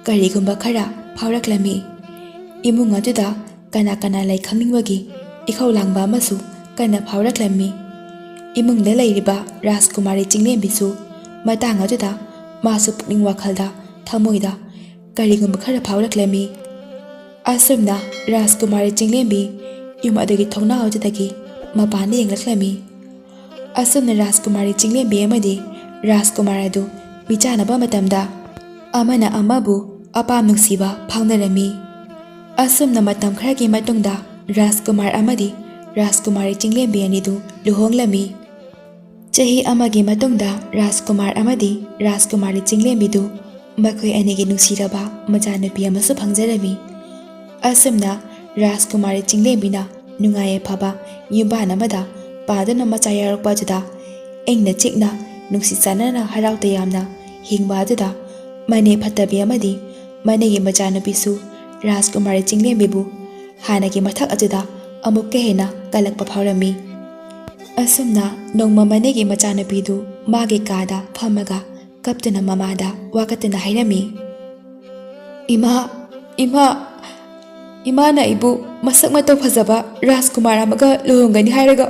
ꯀꯔꯤꯒꯨꯝꯕ ꯈꯔ ꯐꯥꯎꯔꯛꯂꯝꯃꯤ꯫ ꯏꯃꯨꯡ ꯑꯗꯨꯗ ꯀꯅꯥ ꯀꯅꯥ ꯂꯩ ꯈꯪꯅꯤꯡꯕꯒꯤ ꯏꯈꯧ ꯂꯥꯡꯕ ꯑꯃꯁꯨ ꯀꯟꯅ ꯐꯥꯎꯔꯛꯂꯝꯃꯤ꯫ ꯏꯃꯨꯡꯗ ꯂꯩꯔꯤꯕ ꯔꯥꯖꯀꯨꯃꯥꯔꯤ ꯆꯤꯡꯂꯦꯝꯕꯤꯁꯨ ꯃꯇꯥꯡ ꯑꯗꯨꯗ ꯃꯥꯁꯨ ꯄꯨꯛꯅꯤꯡ ꯋꯥꯈꯜꯗ ꯊꯃꯣꯏꯗ ꯀꯔꯤꯒꯨꯝꯕ ꯈꯔ ꯐꯥꯎꯔꯛꯂꯝꯃꯤ꯫ ꯑꯁꯨꯝꯅ ꯔꯥꯖꯀꯨꯃꯥꯔꯤ ꯆꯤꯡꯂꯦꯝꯕꯤ ꯌꯨꯝ ꯑꯗꯨꯒꯤ ꯊꯣꯡꯅꯥꯎ ꯑꯗꯨꯗꯒꯤ ꯃꯄꯥꯟꯗ ꯌꯦꯡꯂꯛꯂꯝꯃꯤ꯫ ꯑꯁꯨꯝꯅ ꯔꯥꯖꯀꯨꯃꯥꯔꯤ ꯆꯤꯡꯂꯦꯝꯕꯤ ꯑꯃꯗꯤ ꯔꯥꯖꯀꯨꯃꯥꯔ ꯑꯗꯨ ꯃꯤꯆꯥꯟꯅꯕ ꯃꯇꯝꯗ ꯑꯃꯅ ꯑꯃꯕꯨ ꯑꯄꯥꯝ ꯅꯨꯡꯁꯤꯕ ꯐꯥꯎꯅꯔꯝꯃꯤ꯫ ꯑꯁꯨꯝꯅ ꯃꯇꯝ ꯈꯔꯒꯤ ꯃꯇꯨꯡꯗ ꯔꯥꯖꯀꯨꯃꯥꯔ ꯑꯃꯗꯤ ꯔꯥꯖꯀꯨꯃꯥꯔꯤ ꯆꯤꯡꯂꯦꯝꯕꯤ ꯑꯅꯤꯗꯨ ꯂꯨꯍꯣꯡꯂꯝꯃꯤ꯫ ꯆꯍꯤ ꯑꯃꯒꯤ ꯃꯇꯨꯡꯗ ꯔꯥꯖꯀꯨꯃꯥꯔ ꯑꯃꯗꯤ ꯔꯥꯖꯀꯨꯃꯥꯔꯤ ꯆꯤꯡꯂꯦꯝꯕꯤꯗꯨ ꯃꯈꯣꯏ ꯑꯅꯤꯒꯤ ꯅꯨꯡꯁꯤꯔꯕ ꯃꯆꯥꯅꯨꯄꯤ ꯑꯃꯁꯨ ꯐꯪꯖꯔꯝꯃꯤ꯫ ꯑꯁꯨꯝꯅ ꯔꯥꯖꯀꯨꯃꯥꯔꯤ ꯆꯤꯡꯂꯦꯝꯕꯤꯅ ꯅꯨꯡꯉꯥꯏ ꯌꯥꯏꯐꯕ ꯌꯨꯝꯕꯥꯟ ꯑꯃꯗ ꯄꯥꯗꯨꯅ ꯃꯆꯥ ꯌꯥꯎꯔꯛꯄ ꯑꯗꯨꯗ ꯏꯪꯅ ꯆꯤꯛꯅ ꯅꯨꯡꯁꯤ ꯆꯥꯟꯅꯅ ꯍꯔꯥꯎ ꯇꯌꯥꯝꯅ ꯍꯤꯡꯕ ꯑꯗꯨꯗ ꯃꯅꯦ ꯐꯠꯇꯕꯤ ꯑꯃꯗꯤ ꯃꯅꯦꯒꯤ ꯃꯆꯥꯅꯨꯄꯤꯁꯨ ꯔꯥꯖꯀꯨꯃꯥꯔꯤ ꯆꯤꯡꯂꯦꯝꯕꯤꯕꯨ ꯍꯥꯟꯅꯒꯤ ꯃꯊꯛ ꯑꯗꯨꯗ ꯑꯃꯨꯛꯀ ꯍꯦꯟꯅ ꯀꯜꯂꯛꯄ ꯐꯥꯎꯔꯝꯃꯤ꯫ ꯑꯁꯨꯝꯅ ꯅꯣꯡꯃ ꯃꯅꯦꯒꯤ ꯃꯆꯥꯅꯨꯄꯤꯗꯨ ꯃꯥꯒꯤ ꯀꯥꯗ ꯐꯝꯃꯒ ꯀꯞꯇꯨꯅ ꯃꯃꯥꯗ ꯋꯥꯀꯠꯇꯨꯅ ꯍꯥꯏꯔꯝꯃꯤ, "ꯏꯃꯥ, ꯏꯃꯥ, ꯏꯃꯥꯅ ꯑꯩꯕꯨ ꯃꯁꯛ ꯃꯇꯧ ꯐꯖꯕ ꯔꯥꯖꯀꯨꯃꯥꯔ ꯑꯃꯒ ꯂꯨꯍꯣꯡꯒꯅꯤ ꯍꯥꯏꯔꯒ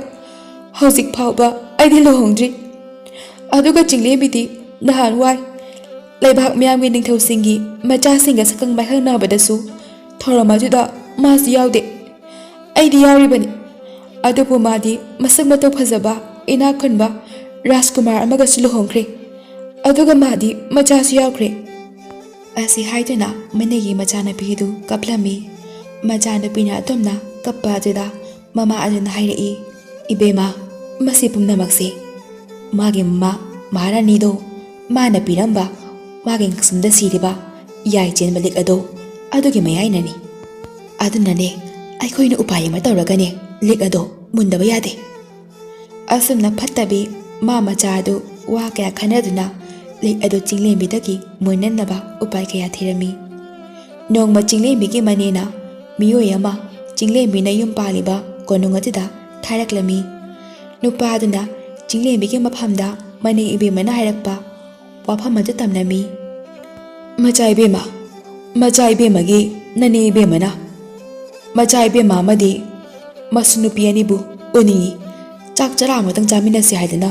ꯍꯧꯖꯤꯛ ꯐꯥꯎꯕ ꯑꯩꯗꯤ ꯂꯨꯍꯣꯡꯗ꯭ꯔꯤ꯫ ꯑꯗꯨꯒ ꯆꯤꯡꯂꯦꯝꯕꯤꯗꯤ ꯅꯍꯥꯟꯋꯥꯏ ꯂꯩꯕꯥꯛ ꯃꯤꯌꯥꯝꯒꯤ ꯅꯤꯡꯊꯧꯁꯤꯡꯒꯤ ꯃꯆꯥꯁꯤꯡꯒ ꯁꯛꯈꯪ ꯃꯥꯏꯈꯪꯅꯕꯗꯁꯨ ꯊꯧꯔꯝ ꯑꯗꯨꯗ ꯃꯥꯁꯨ ꯌꯥꯎꯗꯦ꯫ ꯑꯩꯗꯤ ꯌꯥꯎꯔꯤꯕꯅꯤ꯫ ꯑꯗꯨꯕꯨ ꯃꯥꯗꯤ ꯃꯁꯛ ꯃꯇꯧ ꯐꯖꯕ, ꯏꯅꯥꯛ ꯈꯨꯟꯕ ꯔꯥꯖꯀꯨꯃꯥꯔ ꯑꯃꯒꯁꯨ ꯂꯨꯍꯣꯡꯈ꯭ꯔꯦ꯫ ꯑꯗꯨꯒ ꯃꯥꯗꯤ ꯃꯆꯥꯁꯨ ꯌꯥꯎꯈ꯭ꯔꯦ꯫" ꯑꯁꯤ ꯍꯥꯏꯗꯨꯅ ꯃꯅꯦꯒꯤ ꯃꯆꯥꯅꯨꯄꯤ ꯑꯗꯨ ꯀꯞꯂꯝꯃꯤ꯫ ꯃꯆꯥꯅꯨꯄꯤꯅ ꯑꯗꯨꯝꯅ ꯀꯞꯄ ꯑꯗꯨꯗ ꯃꯃꯥ ꯑꯗꯨꯅ ꯍꯥꯏꯔꯛꯏ, "ꯏꯕꯦꯝꯃ, ꯃꯁꯤ ꯄꯨꯝꯅꯃꯛꯁꯦ ꯃꯥꯒꯤ ꯃꯃꯥ ꯃꯍꯥꯔꯥꯅꯤꯗꯣ ꯃꯥꯅ ꯄꯤꯔꯝꯕ ꯃꯥꯒꯤ ꯉꯛꯁꯝꯗ ꯁꯤꯔꯤꯕ ꯌꯥꯏ ꯆꯦꯟꯕ ꯂꯤꯛ ꯑꯗꯣ ꯑꯗꯨꯒꯤ ꯃꯌꯥꯏꯅꯅꯤ꯫ ꯑꯗꯨꯅꯅꯦ ꯑꯩꯈꯣꯏꯅ ꯎꯄꯥꯏ ꯑꯃ ꯇꯧꯔꯒꯅꯦ ꯂꯤꯛ ꯑꯗꯣ ꯃꯨꯟꯗꯕ ꯌꯥꯗꯦ꯫" ꯑꯁꯨꯝꯅ ꯐꯠꯇꯕꯤ ꯃꯥ ꯃꯆꯥ ꯑꯗꯨ ꯋꯥ ꯀꯌꯥ ꯈꯟꯅꯗꯨꯅ ꯂꯤꯛ ꯑꯗꯨ ꯆꯤꯡꯂꯦꯝꯕꯤꯗꯒꯤ ꯃꯨꯟꯅꯅꯕ ꯎꯄꯥꯏ ꯀꯌꯥ ꯊꯤꯔꯝꯃꯤ꯫ ꯅꯣꯡꯃ ꯆꯤꯡꯂꯦꯝꯕꯤꯒꯤ ꯃꯅꯦꯅ ꯃꯤꯑꯣꯏ ꯑꯃ ꯆꯤꯡꯂꯦꯝꯕꯤꯅ ꯌꯨꯝ ꯄꯥꯜꯂꯤꯕ ꯀꯣꯅꯨꯡ ꯑꯗꯨꯗ ꯊꯥꯔꯛꯂꯝꯃꯤ꯫ ꯅꯨꯄꯥ ꯑꯗꯨꯅ ꯆꯤꯡꯂꯦꯝꯕꯤꯒꯤ ꯃꯐꯝꯗ ꯃꯅꯦ ꯏꯕꯦꯝꯃꯅ ꯍꯥꯏꯔꯛꯄ ꯋꯥꯐꯝ ꯑꯗꯨ ꯇꯝꯂꯝꯃꯤ꯫ "ꯃꯆꯥ ꯏꯕꯦꯝꯃ, ꯃꯆꯥ ꯏꯕꯦꯝꯃꯒꯤ ꯅꯅꯦ ꯏꯕꯦꯝꯃꯅ ꯃꯆꯥ ꯏꯕꯦꯝꯃ ꯑꯃꯗꯤ ꯃꯁꯨ ꯅꯨꯄꯤ ꯑꯅꯤꯕꯨ ꯎꯅꯤꯡꯏ, ꯆꯥꯛ ꯆꯔꯥ ꯑꯃꯇꯪ ꯆꯥꯃꯤꯟꯅꯁꯤ ꯍꯥꯏꯗꯨꯅ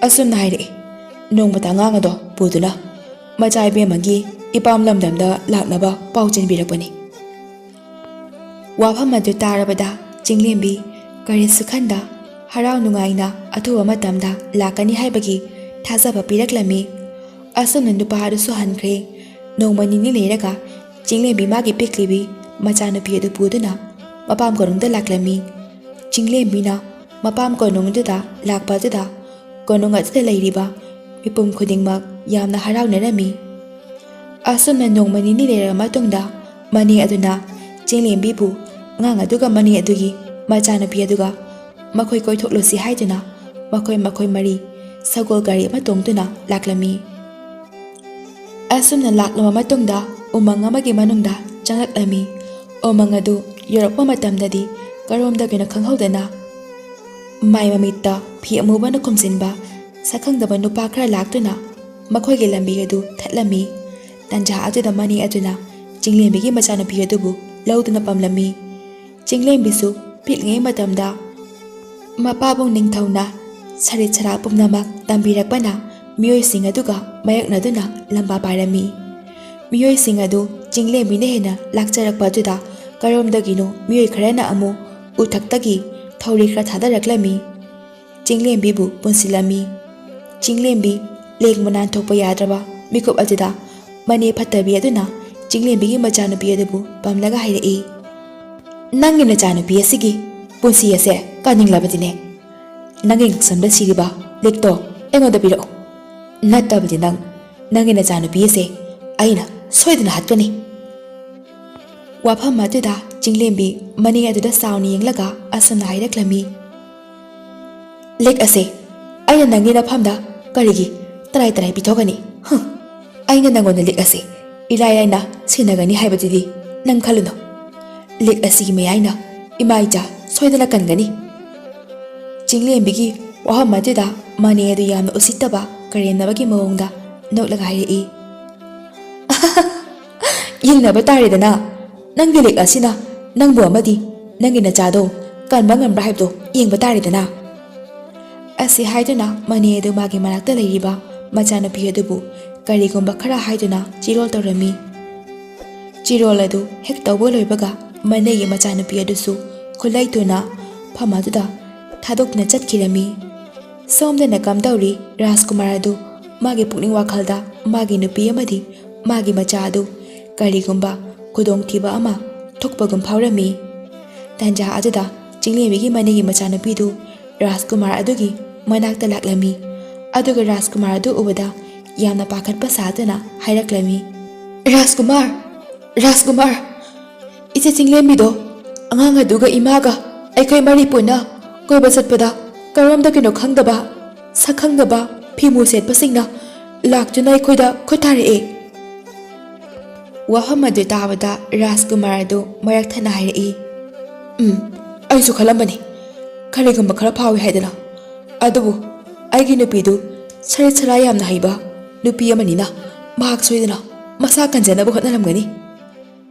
ꯑꯁꯨꯝꯅ ꯍꯥꯏꯔꯛꯏ꯫ ꯅꯣꯡꯃꯇ ꯑꯉꯥꯡ ꯑꯗꯣ ꯄꯨꯗꯨꯅ ꯃꯆꯥ ꯏꯕꯦꯝꯃꯒꯤ ꯏꯄꯥꯝ ꯂꯝꯗꯝꯗ ꯂꯥꯛꯅꯕ ꯄꯥꯎ ꯆꯦꯟꯕꯤꯔꯛꯄꯅꯤ꯫ ꯋꯥꯐꯝ ꯑꯗꯨ ꯇꯥꯔꯕꯗ ꯆꯤꯡꯂꯦꯝꯕꯤ ꯀꯔꯤꯁꯨ ꯈꯟꯗ ꯍꯔꯥꯎ ꯅꯨꯡꯉꯥꯏꯅ ꯑꯊꯨꯕ ꯃꯇꯝꯗ ꯂꯥꯛꯀꯅꯤ ꯍꯥꯏꯕꯒꯤ ꯊꯥꯖꯕ ꯄꯤꯔꯛꯂꯝꯃꯤ꯫ ꯑꯁꯨꯝꯅ ꯅꯨꯄꯥ ꯑꯗꯨꯁꯨ ꯍꯟꯈ꯭ꯔꯦ꯫ ꯅꯣꯡꯃ ꯅꯤꯅꯤ ꯂꯩꯔꯒ ꯆꯤꯡꯂꯦꯝꯕꯤ ꯃꯥꯒꯤ ꯄꯤꯛꯂꯤꯕꯤ ꯃꯆꯥꯅꯨꯄꯤ ꯑꯗꯨ ꯄꯨꯗꯨꯅ ꯃꯄꯥꯝ ꯀꯣꯅꯨꯡꯗ ꯂꯥꯛꯂꯝꯃꯤ꯫ ꯆꯤꯡꯂꯦꯝꯕꯤꯅ ꯃꯄꯥꯝ ꯀꯣꯅꯨꯡꯗꯨꯗ ꯂꯥꯛꯄ ꯑꯗꯨꯗ ꯀꯣꯅꯨꯡ ꯑꯗꯨꯗ ꯂꯩꯔꯤꯕ ꯃꯤꯄꯨꯝ ꯈꯨꯗꯤꯡꯃꯛ ꯌꯥꯝꯅ ꯍꯔꯥꯎꯅꯔꯝꯃꯤ꯫ ꯑꯁꯨꯝꯅ ꯅꯣꯡꯃ ꯅꯤꯅꯤ ꯂꯩꯔꯕ ꯃꯇꯨꯡꯗ ꯃꯅꯦ ꯑꯗꯨꯅ ꯆꯤꯡꯂꯦꯝꯕꯤꯕꯨ ꯑꯉꯥꯡ ꯑꯗꯨꯒ ꯃꯅꯦ ꯑꯗꯨꯒꯤ ꯃꯆꯥꯅꯨꯄꯤ ꯑꯗꯨꯒ ꯃꯈꯣꯏ ꯀꯣꯏꯊꯣꯛꯂꯨꯁꯤ ꯍꯥꯏꯗꯨꯅ ꯃꯈꯣꯏ ꯃꯈꯣꯏ ꯃꯔꯤ ꯁꯒꯣꯜ ꯒꯥꯔꯤ ꯑꯃ ꯇꯣꯡꯗꯨꯅ ꯂꯥꯛꯂꯝꯃꯤ꯫ ꯑꯁꯨꯝꯅ ꯂꯥꯛꯂꯕ ꯃꯇꯨꯡꯗ ꯎꯃꯪ ꯑꯃꯒꯤ ꯃꯅꯨꯡꯗ ꯆꯪꯂꯛꯂꯝꯃꯤ꯫ ꯎꯃꯪ ꯑꯗꯨ ꯌꯧꯔꯛꯄ ꯃꯇꯝꯗꯗꯤ ꯀꯔꯣꯝꯗꯒꯤꯅꯣ ꯈꯪꯍꯧꯗꯅ ꯃꯥꯏ ꯃꯃꯤꯠꯇ ꯐꯤ ꯑꯃꯨꯕꯅ ꯈꯨꯝꯖꯤꯟꯕ ꯁꯛꯈꯪꯗꯕ ꯅꯨꯄꯥ ꯈꯔ ꯂꯥꯛꯇꯨꯅ ꯃꯈꯣꯏꯒꯤ ꯂꯝꯕꯤ ꯑꯗꯨ ꯊꯠꯂꯝꯃꯤ꯫ ꯇꯟꯖꯥ ꯑꯗꯨꯗ ꯃꯅꯦ ꯑꯗꯨꯅ ꯆꯤꯡꯂꯦꯝꯕꯤꯒꯤ ꯃꯆꯥꯅꯨꯄꯤ ꯑꯗꯨꯕꯨ ꯂꯧꯗꯨꯅ ꯄꯝꯂꯝꯃꯤ꯫ ꯆꯤꯡꯂꯦꯝꯕꯤꯁꯨ ꯄꯤꯛꯂꯤꯉꯩ ꯃꯇꯝꯗ ꯃꯄꯥꯕꯨꯡ ꯅꯤꯡꯊꯧꯅ ꯁꯔꯤꯠ ꯁꯔꯥꯛ ꯄꯨꯝꯅꯃꯛ ꯇꯝꯕꯤꯔꯛꯄꯅ ꯃꯤꯑꯣꯏꯁꯤꯡ ꯑꯗꯨꯒ ꯃꯥꯌꯣꯛꯅꯗꯨꯅ ꯂꯝꯕꯥ ꯄꯥꯏꯔꯝꯃꯤ꯫ ꯃꯤꯑꯣꯏꯁꯤꯡ ꯑꯗꯨ ꯆꯤꯡꯂꯦꯝꯕꯤꯅ ꯍꯦꯟꯅ ꯂꯥꯛꯆꯔꯛꯄ ꯑꯗꯨꯗ ꯀꯔꯣꯝꯗꯒꯤꯅꯣ ꯃꯤꯑꯣꯏ ꯈꯔꯅ ꯑꯃꯨꯛ ꯎꯊꯛꯇꯒꯤ ꯊꯧꯔꯤ ꯈꯔ ꯊꯥꯗꯔꯛꯂꯝꯃꯤ꯫ ꯆꯤꯡꯂꯦꯝꯕꯤꯕꯨ ꯄꯨꯟꯁꯤꯜꯂꯝꯃꯤ꯫ ꯆꯤꯡꯂꯦꯝꯕꯤ ꯂꯦꯡꯕ ꯅꯥꯟꯊꯣꯛꯄ ꯌꯥꯗ꯭ꯔꯕ ꯃꯤꯀꯨꯞ ꯑꯗꯨꯗ ꯃꯅꯦ ꯐꯠꯇꯕꯤ ꯑꯗꯨꯅ ꯆꯤꯡꯂꯦꯝꯕꯤꯒꯤ ꯃꯆꯥꯅꯨꯄꯤ ꯑꯗꯨꯕꯨ ꯄꯝꯂꯒ ꯍꯥꯏꯔꯛꯏ, "ꯅꯪꯒꯤ ꯅꯆꯥꯅꯨꯄꯤ ꯑꯁꯤꯒꯤ ꯄꯨꯟꯁꯤ ꯑꯁꯦ ꯀꯥꯅꯤꯡꯂꯕꯗꯤꯅꯦ, ꯅꯪꯒꯤ ꯉꯛꯁꯝꯗ ꯁꯤꯔꯤꯕ ꯂꯤꯛꯇꯣ ꯑꯩꯉꯣꯟꯗ ꯄꯤꯔꯛꯎ꯫ ꯅꯠꯇꯕꯗꯤ ꯅꯪ, ꯅꯪꯒꯤ ꯅꯆꯥꯅꯨꯄꯤ ꯑꯁꯦ ꯑꯩꯅ ꯁꯣꯏꯗꯅ ꯍꯥꯠꯀꯅꯤ꯫" ꯋꯥꯐꯝ ꯑꯗꯨꯗ ꯆꯤꯡꯂꯦꯝꯕꯤ ꯃꯅꯦ ꯑꯗꯨꯗ ꯆꯥꯎꯅ ꯌꯦꯡꯂꯒ ꯑꯁꯨꯝꯅ ꯍꯥꯏꯔꯛꯂꯝꯃꯤ, "ꯂꯤꯛ ꯑꯁꯦ ꯑꯩꯅ ꯅꯪꯒꯤ ꯅꯐꯝꯗ ꯀꯔꯤꯒꯤ ꯇꯔꯥꯏ ꯇꯔꯥꯏ ꯄꯤꯊꯣꯛꯀꯅꯤ? ꯍꯨꯝ, ꯑꯩꯅ ꯅꯪꯉꯣꯟꯗ ꯂꯤꯛ ꯑꯁꯦ ꯏꯂꯥꯏ ꯂꯥꯏꯅ ꯁꯤꯟꯅꯒꯅꯤ ꯍꯥꯏꯕꯗꯨꯗꯤ ꯅꯪ ꯈꯜꯂꯨꯅꯨ꯫ ꯂꯤꯛ ꯑꯁꯤꯒꯤ ꯃꯌꯥꯏꯅ ꯏꯃꯥ ꯏꯆꯥ ꯁꯣꯏꯗꯅ ꯀꯟꯒꯅꯤ꯫" ꯆꯤꯡꯂꯦꯝꯕꯤꯒꯤ ꯋꯥꯐꯝ ꯑꯗꯨꯗ ꯃꯅꯦ ꯑꯗꯨ ꯌꯥꯝꯅ ꯎꯁꯤꯠꯇꯕ ꯀꯔꯦꯝꯅꯕꯒꯤ ꯃꯑꯣꯡꯗ ꯅꯣꯛꯂꯒ ꯍꯥꯏꯔꯛꯏ, "ꯌꯦꯡꯅꯕ ꯇꯥꯔꯦꯗꯅ, ꯅꯪꯒꯤ ꯂꯤꯛ ꯑꯁꯤꯅ ꯅꯪꯕꯨ ꯑꯃꯗꯤ ꯅꯪꯒꯤ ꯅꯆꯥꯗꯣ ꯀꯟꯕ ꯉꯝꯕ꯭ꯔꯥ ꯍꯥꯏꯕꯗꯣ ꯌꯦꯡꯕ ꯇꯥꯔꯦꯗꯅ꯫" ꯑꯁꯤ ꯍꯥꯏꯗꯨꯅ ꯃꯅꯦ ꯑꯗꯨ ꯃꯥꯒꯤ ꯃꯅꯥꯛꯇ ꯂꯩꯔꯤꯕ ꯃꯆꯥꯅꯨꯄꯤ ꯑꯗꯨꯕꯨ ꯀꯔꯤꯒꯨꯝꯕ ꯈꯔ ꯍꯥꯏꯗꯨꯅ ꯆꯤꯔꯣꯜ ꯇꯧꯔꯝꯃꯤ꯫ ꯆꯤꯔꯣꯜ ꯑꯗꯨ ꯍꯦꯛ ꯇꯧꯕ ꯂꯣꯏꯕꯒ ꯃꯅꯦꯒꯤ ꯃꯆꯥꯅꯨꯄꯤ ꯑꯗꯨꯁꯨ ꯈꯨꯠꯂꯩ ꯊꯨꯅ ꯐꯝ ꯑꯗꯨꯗ ꯊꯥꯗꯣꯛꯇꯨꯅ ꯆꯠꯈꯤꯔꯝꯃꯤ꯫ ꯁꯣꯝꯗꯅ ꯀꯝꯗꯧꯔꯤ ꯔꯥꯖꯀꯨꯃꯥꯔ ꯑꯗꯨ ꯃꯥꯒꯤ ꯄꯨꯛꯅꯤꯡ ꯋꯥꯈꯜꯗ ꯃꯥꯒꯤ ꯅꯨꯄꯤ ꯑꯃꯗꯤ ꯃꯥꯒꯤ ꯃꯆꯥ ꯑꯗꯨ ꯀꯔꯤꯒꯨꯝꯕ ꯈꯨꯗꯣꯡꯊꯤꯕ ꯑꯃ ꯊꯣꯛꯄꯒꯨꯝ ꯐꯥꯎꯔꯝꯃꯤ꯫ ꯇꯟꯖꯥ ꯑꯗꯨꯗ ꯆꯤꯡꯂꯦꯝꯕꯤꯒꯤ ꯃꯅꯦꯒꯤ ꯃꯆꯥꯅꯨꯄꯤꯗꯨ ꯔꯥꯖꯀꯨꯃꯥꯔ ꯑꯗꯨꯒꯤ ꯃꯅꯥꯛꯇ ꯂꯥꯛꯂꯝꯃꯤ꯫ ꯑꯗꯨꯒ ꯔꯥꯖꯀꯨꯃꯥꯔ ꯑꯗꯨ ꯎꯕꯗ ꯌꯥꯝꯅ ꯄꯥꯈꯠꯄ ꯁꯥꯗꯨꯅ ꯍꯥꯏꯔꯛꯂꯝꯃꯤ, "ꯔꯥꯖꯀꯨꯃꯥꯔ, ꯔꯥꯖꯀꯨꯃꯥꯔ, ꯏꯆꯦ ꯆꯤꯡꯂꯦꯝꯕꯤꯗꯣ ꯑꯉꯥꯡ ꯑꯗꯨꯒ ꯏꯃꯥꯒ ꯑꯩꯈꯣꯏ ꯃꯔꯤ ꯄꯨꯟꯅ ꯀꯣꯏꯕ ꯆꯠꯄꯗ ꯀꯔꯣꯝꯗꯒꯤꯅꯣ ꯈꯪꯗꯕ, ꯁꯛ ꯈꯪꯗꯕ ꯐꯤꯃꯨ ꯁꯦꯠꯄꯁꯤꯡꯅ ꯂꯥꯛꯇꯨꯅ ꯑꯩꯈꯣꯏꯗ ꯈꯨꯠ ꯊꯥꯔꯛꯑꯦ꯫" ꯋꯥꯐꯝ ꯑꯗꯨ ꯇꯥꯕꯗ ꯔꯥꯖꯀꯨꯃꯥꯔ ꯑꯗꯨ ꯃꯔꯛ ꯊꯠꯅ ꯍꯥꯏꯔꯛꯏ, "ꯎꯝ, ꯑꯩꯁꯨ ꯈꯜꯂꯝꯕꯅꯤ, ꯀꯔꯤꯒꯨꯝꯕ ꯈꯔ ꯐꯥꯎꯏ ꯍꯥꯏꯗꯅ꯫ ꯑꯗꯨꯕꯨ ꯑꯩꯒꯤ ꯅꯨꯄꯤꯗꯨ ꯁꯔꯤꯠ ꯁꯔꯥ ꯌꯥꯝꯅ ꯍꯩꯕ ꯅꯨꯄꯤ ꯑꯃꯅꯤꯅ ꯃꯍꯥꯛ ꯁꯣꯏꯗꯅ ꯃꯁꯥ ꯀꯟꯖꯅꯕ ꯍꯣꯠꯅꯔꯝꯒꯅꯤ꯫"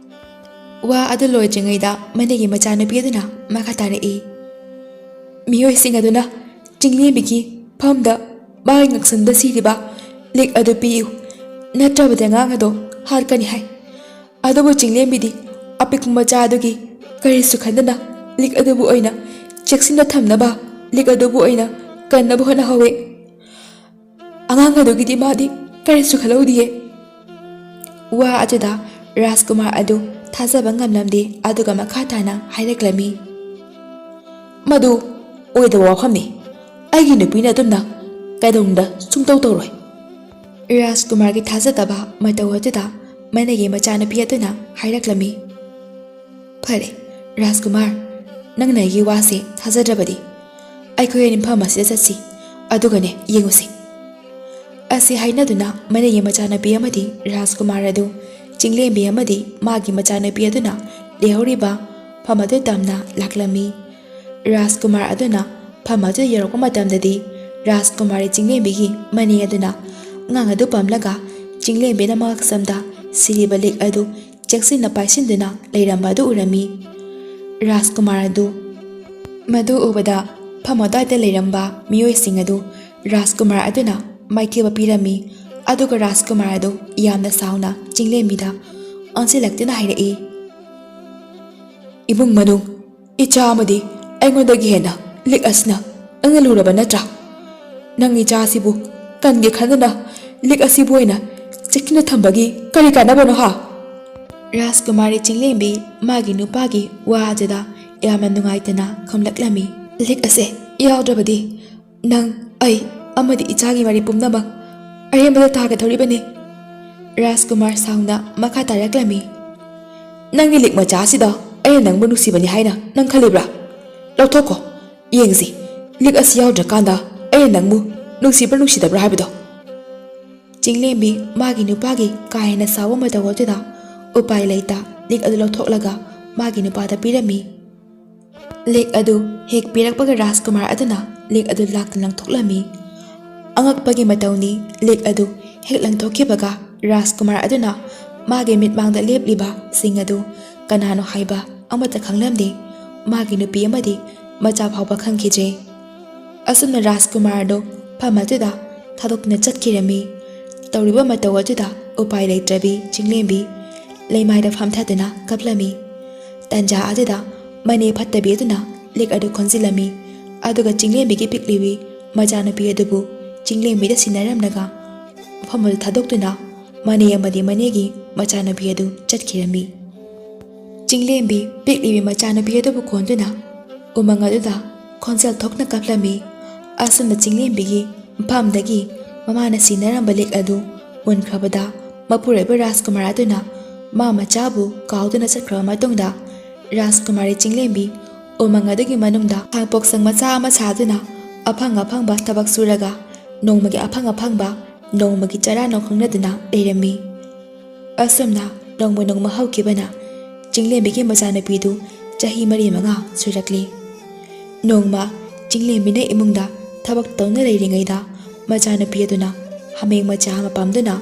ꯋꯥ ꯑꯗꯨ ꯂꯣꯏꯗ꯭ꯔꯤꯉꯩꯗ ꯃꯅꯦꯒꯤ ꯃꯆꯥꯅꯨꯄꯤ ꯑꯗꯨꯅ ꯃꯈꯥ ꯇꯥꯔꯛꯏ, "ꯃꯤꯑꯣꯏꯁꯤꯡ ꯑꯗꯨꯅ ꯆꯤꯡꯂꯦꯝꯕꯤꯒꯤ ꯐꯝꯗ ꯃꯥꯒꯤ ꯉꯛꯁꯝꯗ ꯁꯤꯔꯤꯕ ꯂꯤꯛ ꯑꯗꯨ ꯄꯤꯌꯨ, ꯅꯠꯇ꯭ꯔꯕꯗꯤ ꯑꯉꯥꯡ ꯑꯗꯣ ꯍꯥꯠꯀꯅꯤ ꯍꯥꯏ꯫ ꯑꯗꯨꯕꯨ ꯆꯤꯡꯂꯦꯝꯕꯤꯗꯤ ꯑꯄꯤꯛꯄ ꯃꯆꯥ ꯑꯗꯨꯒꯤ ꯀꯔꯤꯁꯨ ꯈꯟꯗꯅ ꯂꯤꯛ ꯑꯗꯨꯕꯨ ꯑꯣꯏꯅ ꯆꯦꯛꯁꯤꯟꯅ ꯊꯝꯅꯕ ꯂꯤꯛ ꯑꯗꯨꯕꯨ ꯑꯣꯏꯅ ꯀꯟꯅꯕ ꯍꯣꯠꯅꯍꯧꯋꯦ꯫ ꯑꯉꯥꯡ ꯑꯗꯨꯒꯤꯗꯤ ꯃꯥꯗꯤ ꯀꯔꯤꯁꯨ ꯈꯜꯍꯧꯗꯤꯌꯦ꯫" ꯋꯥ ꯑꯗꯨꯗ ꯔꯥꯖꯀꯨꯃꯥꯔ ꯑꯗꯨ ꯊꯥꯖꯕ ꯉꯝꯂꯝꯗꯦ, ꯑꯗꯨꯒ ꯃꯈꯥ ꯇꯥꯅ ꯍꯥꯏꯔꯛꯂꯝꯃꯤ, "ꯃꯗꯨ ꯑꯣꯏꯗꯕ ꯋꯥꯐꯝꯅꯤ꯫ ꯑꯩꯒꯤ ꯅꯨꯄꯤꯅ ꯑꯗꯨꯝꯅ ꯀꯩꯗꯧꯅꯨꯡꯗ ꯁꯨꯡꯇꯧ ꯇꯧꯔꯣꯏ꯫" ꯔꯥꯖꯀꯨꯃꯥꯔꯒꯤ ꯊꯥꯖꯗꯕ ꯃꯇꯧ ꯑꯗꯨꯗ ꯃꯅꯦꯒꯤ ꯃꯆꯥꯅꯨꯄꯤ ꯑꯗꯨꯅ ꯍꯥꯏꯔꯛꯂꯝꯃꯤ, "ꯐꯔꯦ, ꯔꯥꯖꯀꯨꯃꯥꯔ, ꯅꯪꯅ ꯑꯩꯒꯤ ꯋꯥꯁꯦ ꯊꯥꯖꯗ꯭ꯔꯕꯗꯤ ꯑꯩꯈꯣꯏ ꯑꯅꯤ ꯃꯐꯝ ꯑꯁꯤꯗ ꯆꯠꯁꯤ, ꯑꯗꯨꯒꯅꯦ ꯌꯦꯡꯉꯨꯁꯤ꯫" ꯑꯁꯤ ꯍꯥꯏꯅꯗꯨꯅ ꯃꯅꯦꯒꯤ ꯃꯆꯥꯅꯨꯄꯤ ꯑꯃꯗꯤ ꯔꯥꯖꯀꯨꯃꯥꯔ ꯑꯗꯨ ꯆꯤꯡꯂꯦꯝꯕꯤ ꯑꯃꯗꯤ ꯃꯥꯒꯤ ꯃꯆꯥꯅꯨꯄꯤ ꯑꯗꯨꯅ ꯂꯩꯍꯧꯔꯤꯕ ꯐꯝ ꯑꯗꯨ ꯇꯝꯅ ꯂꯥꯛꯂꯝꯃꯤ꯫ ꯔꯥꯖꯀꯨꯃꯥꯔ ꯑꯗꯨꯅ ꯐꯝ ꯑꯗꯨ ꯌꯧꯔꯛꯄ ꯃꯇꯝꯗꯗꯤ ꯔꯥꯖꯀꯨꯃꯥꯔꯤ ꯆꯤꯡꯂꯦꯝꯕꯤꯒꯤ ꯃꯅꯦ ꯑꯗꯨꯅ ꯑꯉꯥꯡ ꯑꯗꯨ ꯄꯝꯂꯒ ꯆꯤꯡꯂꯦꯝꯕꯤꯅ ꯃꯉꯛꯁꯝꯗ ꯁꯤꯔꯤꯕ ꯂꯤꯛ ꯑꯗꯨ ꯆꯦꯛꯁꯤꯟꯅ ꯄꯥꯏꯁꯤꯟꯗꯨꯅ ꯂꯩꯔꯝꯕ ꯑꯗꯨ ꯎꯔꯝꯃꯤ꯫ ꯔꯥꯖꯀꯨꯃꯥꯔ ꯑꯗꯨ ꯃꯗꯨ ꯎꯕꯗ ꯐꯝ ꯑꯗꯨꯋꯥꯏꯗ ꯂꯩꯔꯝꯕ ꯃꯤꯑꯣꯏꯁꯤꯡ ꯑꯗꯨ ꯔꯥꯖꯀꯨꯃꯥꯔ ꯑꯗꯨꯅ ꯃꯥꯏꯊꯤꯕ ꯄꯤꯔꯝꯃꯤ꯫ ꯑꯗꯨꯒ ꯔꯥꯖꯀꯨꯃꯥꯔ ꯑꯗꯨ ꯌꯥꯝꯅ ꯁꯥꯎꯅ ꯆꯤꯡꯂꯦꯝꯕꯤꯗ ꯑꯣꯟꯁꯤꯜꯂꯛꯇꯨꯅ ꯍꯥꯏꯔꯛꯏ, "ꯏꯃꯨꯡ ꯃꯅꯨꯡ, ꯏꯆꯥ ꯑꯃꯗꯤ ꯑꯩꯉꯣꯟꯗꯒꯤ ꯍꯦꯟꯅ ꯂꯤꯛ ꯑꯁꯤꯅ ꯑꯩꯅ ꯂꯨꯔꯕ ꯅꯠꯇ꯭ꯔꯥ? ꯅꯪ ꯏꯆꯥ ꯑꯁꯤꯕꯨ ꯀꯟꯒꯦ ꯈꯟꯗꯨꯅ ꯂꯤꯛ ꯑꯁꯤꯕꯨ ꯑꯣꯏꯅ ꯆꯦꯛꯁꯤꯟꯅ ꯊꯝꯕꯒꯤ ꯀꯔꯤ ꯀꯥꯟꯅꯕꯅꯣ ꯍꯥ?" ꯔꯥꯖꯀꯨꯃꯥꯔꯤ ꯆꯤꯡꯂꯦꯝꯕꯤ ꯃꯥꯒꯤ ꯅꯨꯄꯥꯒꯤ ꯋꯥ ꯑꯗꯨꯗ ꯌꯥꯝꯅ ꯅꯨꯡꯉꯥꯏꯇꯅ ꯈꯨꯝꯂꯛꯂꯝꯃꯤ, "ꯂꯤꯛ ꯑꯁꯦ ꯌꯥꯎꯗ꯭ꯔꯕꯗꯤ ꯅꯪ, ꯑꯩ ꯑꯃꯗꯤ ꯏꯆꯥꯒꯤ ꯃꯔꯤ ꯄꯨꯝꯅꯃꯛ ꯑꯔꯦꯝꯕꯗ ꯇꯥꯒꯗꯧꯔꯤꯕꯅꯤ꯫" ꯔꯥꯖꯀꯨꯃꯥꯔ ꯁꯥꯎꯅ ꯃꯈꯥ ꯇꯥꯔꯛꯂꯝꯃꯤ, "ꯅꯪꯒꯤ ꯂꯤꯛ ꯃꯆꯥ ꯑꯁꯤꯗ ꯑꯩꯅ ꯅꯪꯕꯨ ꯅꯨꯡꯁꯤꯕꯅꯤ ꯍꯥꯏꯅ ꯅꯪ ꯈꯜꯂꯤꯕ꯭ꯔꯥ? ꯂꯧꯊꯣꯛꯈꯣ, ꯌꯦꯡꯁꯤ, ꯂꯤꯛ ꯑꯁꯤ ꯌꯥꯎꯗ꯭ꯔꯀꯥꯟꯗ ꯑꯩꯅ ꯅꯪꯕꯨ ꯅꯨꯡꯁꯤꯕ꯭ꯔꯥ ꯅꯨꯡꯁꯤꯗꯕ꯭ꯔꯥ ꯍꯥꯏꯕꯗꯣ꯫" ꯆꯤꯡꯂꯦꯝꯕꯤ ꯃꯥꯒꯤ ꯅꯨꯄꯥꯒꯤ ꯀꯥ ꯍꯦꯟꯅ ꯁꯥꯎꯕ ꯃꯇꯧ ꯑꯗꯨꯗ ꯎꯄꯥꯏ ꯂꯩꯇ ꯂꯤꯛ ꯑꯗꯨ ꯂꯧꯊꯣꯛꯂꯒ ꯃꯥꯒꯤ ꯅꯨꯄꯥꯗ ꯄꯤꯔꯝꯃꯤ꯫ ꯂꯤꯛ ꯑꯗꯨ ꯍꯦꯛ ꯄꯤꯔꯛꯄꯒ ꯔꯥꯖꯀꯨꯃꯥꯔ ꯑꯗꯨꯅ ꯂꯤꯛ ꯑꯗꯨ ꯂꯥꯛꯇꯨꯅ ꯂꯪꯊꯣꯛꯂꯝꯃꯤ꯫ ꯑꯉꯛꯄꯒꯤ ꯃꯇꯧꯅꯤ, ꯂꯤꯛ ꯑꯗꯨ ꯍꯦꯛ ꯂꯪꯊꯣꯛꯈꯤꯕꯒ ꯔꯥꯖꯀꯨꯃꯥꯔ ꯑꯗꯨꯅ ꯃꯥꯒꯤ ꯃꯤꯠꯃꯥꯡꯗ ꯂꯦꯞꯂꯤꯕꯁꯤꯡ ꯑꯗꯨ ꯀꯅꯥꯅꯣ ꯍꯥꯏꯕ ꯑꯃꯠꯇ ꯈꯪꯂꯝꯗꯦ꯫ ꯃꯥꯒꯤ ꯅꯨꯄꯤ ꯑꯃꯗꯤ ꯃꯆꯥ ꯐꯥꯎꯕ ꯈꯪꯈꯤꯗ꯭ꯔꯦ꯫ ꯑꯁꯨꯝꯅ ꯔꯥꯖꯀꯨꯃꯥꯔꯗꯨ ꯐꯝ ꯑꯗꯨꯗ ꯊꯥꯗꯣꯛꯇꯨꯅ ꯆꯠꯈꯤꯔꯝꯃꯤ꯫ ꯇꯧꯔꯤꯕ ꯃꯇꯧ ꯑꯗꯨꯗ ꯎꯄꯥꯏ ꯂꯩꯇ꯭ꯔꯕꯤ ꯆꯤꯡꯂꯦꯝꯕꯤ ꯂꯩꯃꯥꯏꯗ ꯐꯝꯊꯗꯨꯅ ꯀꯞꯂꯝꯃꯤ꯫ ꯇꯟꯖꯥ ꯑꯗꯨꯗ ꯃꯅꯦ ꯐꯠꯇꯕꯤ ꯑꯗꯨꯅ ꯂꯤꯛ ꯑꯗꯨ ꯈꯣꯟꯖꯤꯜꯂꯝꯃꯤ꯫ ꯑꯗꯨꯒ ꯆꯤꯡꯂꯦꯝꯕꯤꯒꯤ ꯄꯤꯛꯂꯤꯕꯤ ꯃꯆꯥꯅꯨꯄꯤ ꯑꯗꯨꯕꯨ ꯆꯤꯡꯂꯦꯝꯕꯤꯗ ꯁꯤꯟꯅꯔꯝꯂꯒ ꯃꯐꯝ ꯑꯗꯨ ꯊꯥꯗꯣꯛꯇꯨꯅ ꯃꯅꯦ ꯑꯃꯗꯤ ꯃꯅꯦꯒꯤ ꯃꯆꯥꯅꯨꯄꯤ ꯑꯗꯨ ꯆꯠꯈꯤꯔꯝꯃꯤ꯫ ꯆꯤꯡꯂꯦꯝꯕꯤ ꯄꯤꯛꯂꯤꯕꯤ ꯃꯆꯥꯅꯨꯄꯤ ꯑꯗꯨꯕꯨ ꯀꯣꯟꯗꯨꯅ ꯎꯃꯪ ꯑꯗꯨꯗ ꯈꯣꯟꯖꯦꯜ ꯊꯣꯛꯅ ꯀꯞꯂꯝꯃꯤ꯫ ꯑꯁꯨꯝꯅ ꯆꯤꯡꯂꯦꯝꯕꯤꯒꯤ ꯃꯐꯝꯗꯒꯤ ꯃꯃꯥꯅ ꯁꯤꯟꯅꯔꯝꯕ ꯂꯤꯛ ꯑꯗꯨ ꯃꯨꯟꯈ꯭ꯔꯕꯗ ꯃꯄꯨꯔꯣꯏꯕ ꯔꯥꯖꯀꯨꯃꯥꯔ ꯑꯗꯨꯅ ꯃꯥ ꯃꯆꯥꯕꯨ ꯀꯥꯎꯗꯨꯅ ꯆꯠꯈ꯭ꯔꯕ ꯃꯇꯨꯡꯗ ꯔꯥꯖꯀꯨꯃꯥꯔꯤ ꯆꯤꯡꯂꯦꯝꯕꯤ ꯎꯃꯪ ꯑꯗꯨꯒꯤ ꯃꯅꯨꯡꯗ ꯈꯥꯡꯄꯣꯛꯁꯪ ꯃꯆꯥ ꯑꯃ ꯁꯥꯗꯨꯅ ꯑꯐꯪ ꯑꯐꯪꯕ ꯊꯕꯛ ꯁꯨꯔꯒ ꯅꯣꯡꯃꯒꯤ ꯑꯐꯪ ꯑꯐꯪꯕ ꯅꯣꯡꯃꯒꯤ ꯆꯔꯥ ꯅꯣꯡꯈꯪꯅꯗꯨꯅ ꯂꯩꯔꯝꯃꯤ꯫ ꯑꯁꯨꯝꯅ ꯅꯣꯡꯃ ꯅꯣꯡꯃ ꯍꯧꯈꯤꯕꯅ ꯆꯤꯡꯂꯦꯝꯕꯤꯒꯤ ꯃꯆꯥꯅꯨꯄꯤꯗꯨ ꯆꯍꯤ ꯃꯔꯤ ꯃꯉꯥ ꯁꯨꯔꯛꯂꯤ꯫ ꯅꯣꯡꯃ ꯆꯤꯡꯂꯦꯝꯕꯤꯅ ꯏꯃꯨꯡꯗ ꯊꯕꯛ ꯇꯧꯅ ꯂꯩꯔꯤꯉꯩꯗ ꯃꯆꯥꯅꯨꯄꯤ ꯑꯗꯨꯅ ꯍꯥꯃꯦꯡ ꯃꯆꯥ ꯑꯃ ꯄꯝꯗꯨꯅ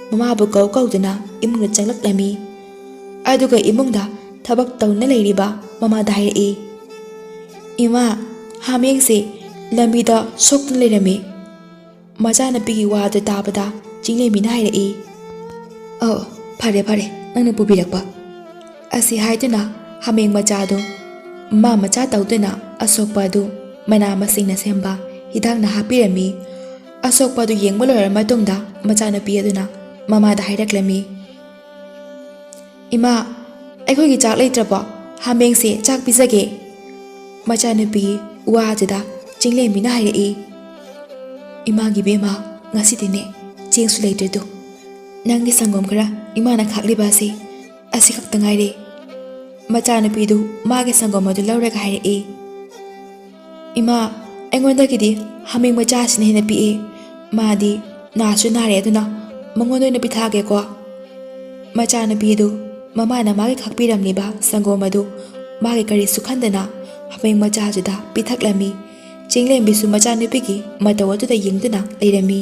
ꯃꯃꯥꯕꯨ ꯀꯧ ꯀꯧꯗꯨꯅ ꯏꯃꯨꯡꯗ ꯆꯪꯂꯛꯂꯝꯃꯤ꯫ ꯑꯗꯨꯒ ꯏꯃꯨꯡꯗ ꯊꯕꯛ ꯇꯧꯅ ꯂꯩꯔꯤꯕ ꯃꯃꯥꯗ ꯍꯥꯏꯔꯛꯏ, "ꯏꯃꯥ, ꯍꯥꯃꯦꯡꯁꯦ ꯂꯝꯕꯤꯗ ꯁꯣꯛꯇꯨꯅ ꯂꯩꯔꯝꯃꯤ꯫" ꯃꯆꯥꯅꯨꯄꯤꯒꯤ ꯋꯥꯗꯨ ꯇꯥꯕꯗ ꯆꯤꯡꯂꯦꯝꯕꯤꯅ ꯍꯥꯏꯔꯛꯏ꯫ "ꯑꯧ, ꯐꯔꯦ ꯐꯔꯦ, ꯅꯪꯅ ꯄꯨꯕꯤꯔꯛꯄ꯫" ꯑꯁꯤ ꯍꯥꯏꯗꯨꯅ ꯍꯥꯃꯦꯡ ꯃꯆꯥꯗꯨ ꯃꯥ ꯃꯆꯥ ꯇꯧꯗꯨꯅ ꯑꯁꯣꯛꯄ ꯑꯗꯨ ꯃꯅꯥ ꯃꯁꯤꯡꯅ ꯁꯦꯝꯕ ꯍꯤꯗꯥꯛꯅ ꯍꯥꯞꯄꯤꯔꯝꯃꯤ꯫ ꯑꯁꯣꯛꯄ ꯑꯗꯨ ꯌꯦꯡꯕ ꯂꯣꯏꯔꯕ ꯃꯇꯨꯡꯗ ꯃꯆꯥꯅꯨꯄꯤ ꯑꯗꯨꯅ ꯃꯃꯥꯗ ꯍꯥꯏꯔꯛꯂꯝꯃꯤ, "ꯏꯃꯥ, ꯑꯩꯈꯣꯏꯒꯤ ꯆꯥꯛ ꯂꯩꯇ꯭ꯔꯕꯣ? ꯍꯥꯃꯦꯡꯁꯦ ꯆꯥꯛ ꯄꯤꯖꯒꯦ꯫" ꯃꯆꯥꯅꯨꯄꯤ ꯋꯥ ꯑꯗꯨꯗ ꯆꯤꯡꯂꯦꯝꯕꯤꯅ ꯍꯥꯏꯔꯛꯏ, "ꯏꯃꯥꯒꯤ ꯕꯦꯝꯃ, ꯉꯁꯤꯗꯤꯅꯦ ꯆꯦꯡꯁꯨ ꯂꯩꯇ꯭ꯔꯦꯗꯣ꯫ ꯅꯪꯒꯤ ꯁꯪꯒꯣꯝ ꯈꯔ ꯏꯃꯥꯅ ꯈꯥꯛꯂꯤꯕ ꯑꯁꯤ ꯑꯁꯤꯈꯛꯇ ꯉꯥꯏꯔꯦ꯫" ꯃꯆꯥꯅꯨꯄꯤꯗꯨ ꯃꯥꯒꯤ ꯁꯪꯒꯣꯝ ꯑꯗꯨ ꯂꯧꯔꯒ ꯍꯥꯏꯔꯛꯏ, "ꯏꯃꯥ, ꯑꯩꯉꯣꯟꯗꯒꯤꯗꯤ ꯍꯥꯃꯦꯡ ꯃꯆꯥꯁꯤꯅ ꯍꯦꯟꯅ ꯄꯤꯛꯑꯦ꯫ ꯃꯥꯗꯤ ꯅꯥꯁꯨ ꯅꯥꯔꯦ, ꯑꯗꯨꯅ ꯃꯉꯣꯟꯗ ꯑꯣꯏꯅ ꯄꯤꯊꯛꯑꯒꯦꯀꯣ꯫" ꯃꯆꯥꯅꯨꯄꯤꯗꯨ ꯃꯃꯥꯅ ꯃꯥꯒꯤ ꯈꯥꯛꯄꯤꯔꯝꯂꯤꯕ ꯁꯪꯒꯣꯝ ꯑꯗꯨ ꯃꯥꯒꯤ ꯀꯔꯤꯁꯨ ꯈꯟꯗꯅ ꯍꯥꯃꯦꯡ ꯃꯆꯥꯗꯨꯗ ꯄꯤꯊꯛꯂꯝꯃꯤ꯫ ꯆꯤꯡꯂꯦꯝꯕꯤꯁꯨ ꯃꯆꯥꯅꯨꯄꯤꯒꯤ ꯃꯇꯧ ꯑꯗꯨꯗ ꯌꯦꯡꯗꯨꯅ ꯂꯩꯔꯝꯃꯤ꯫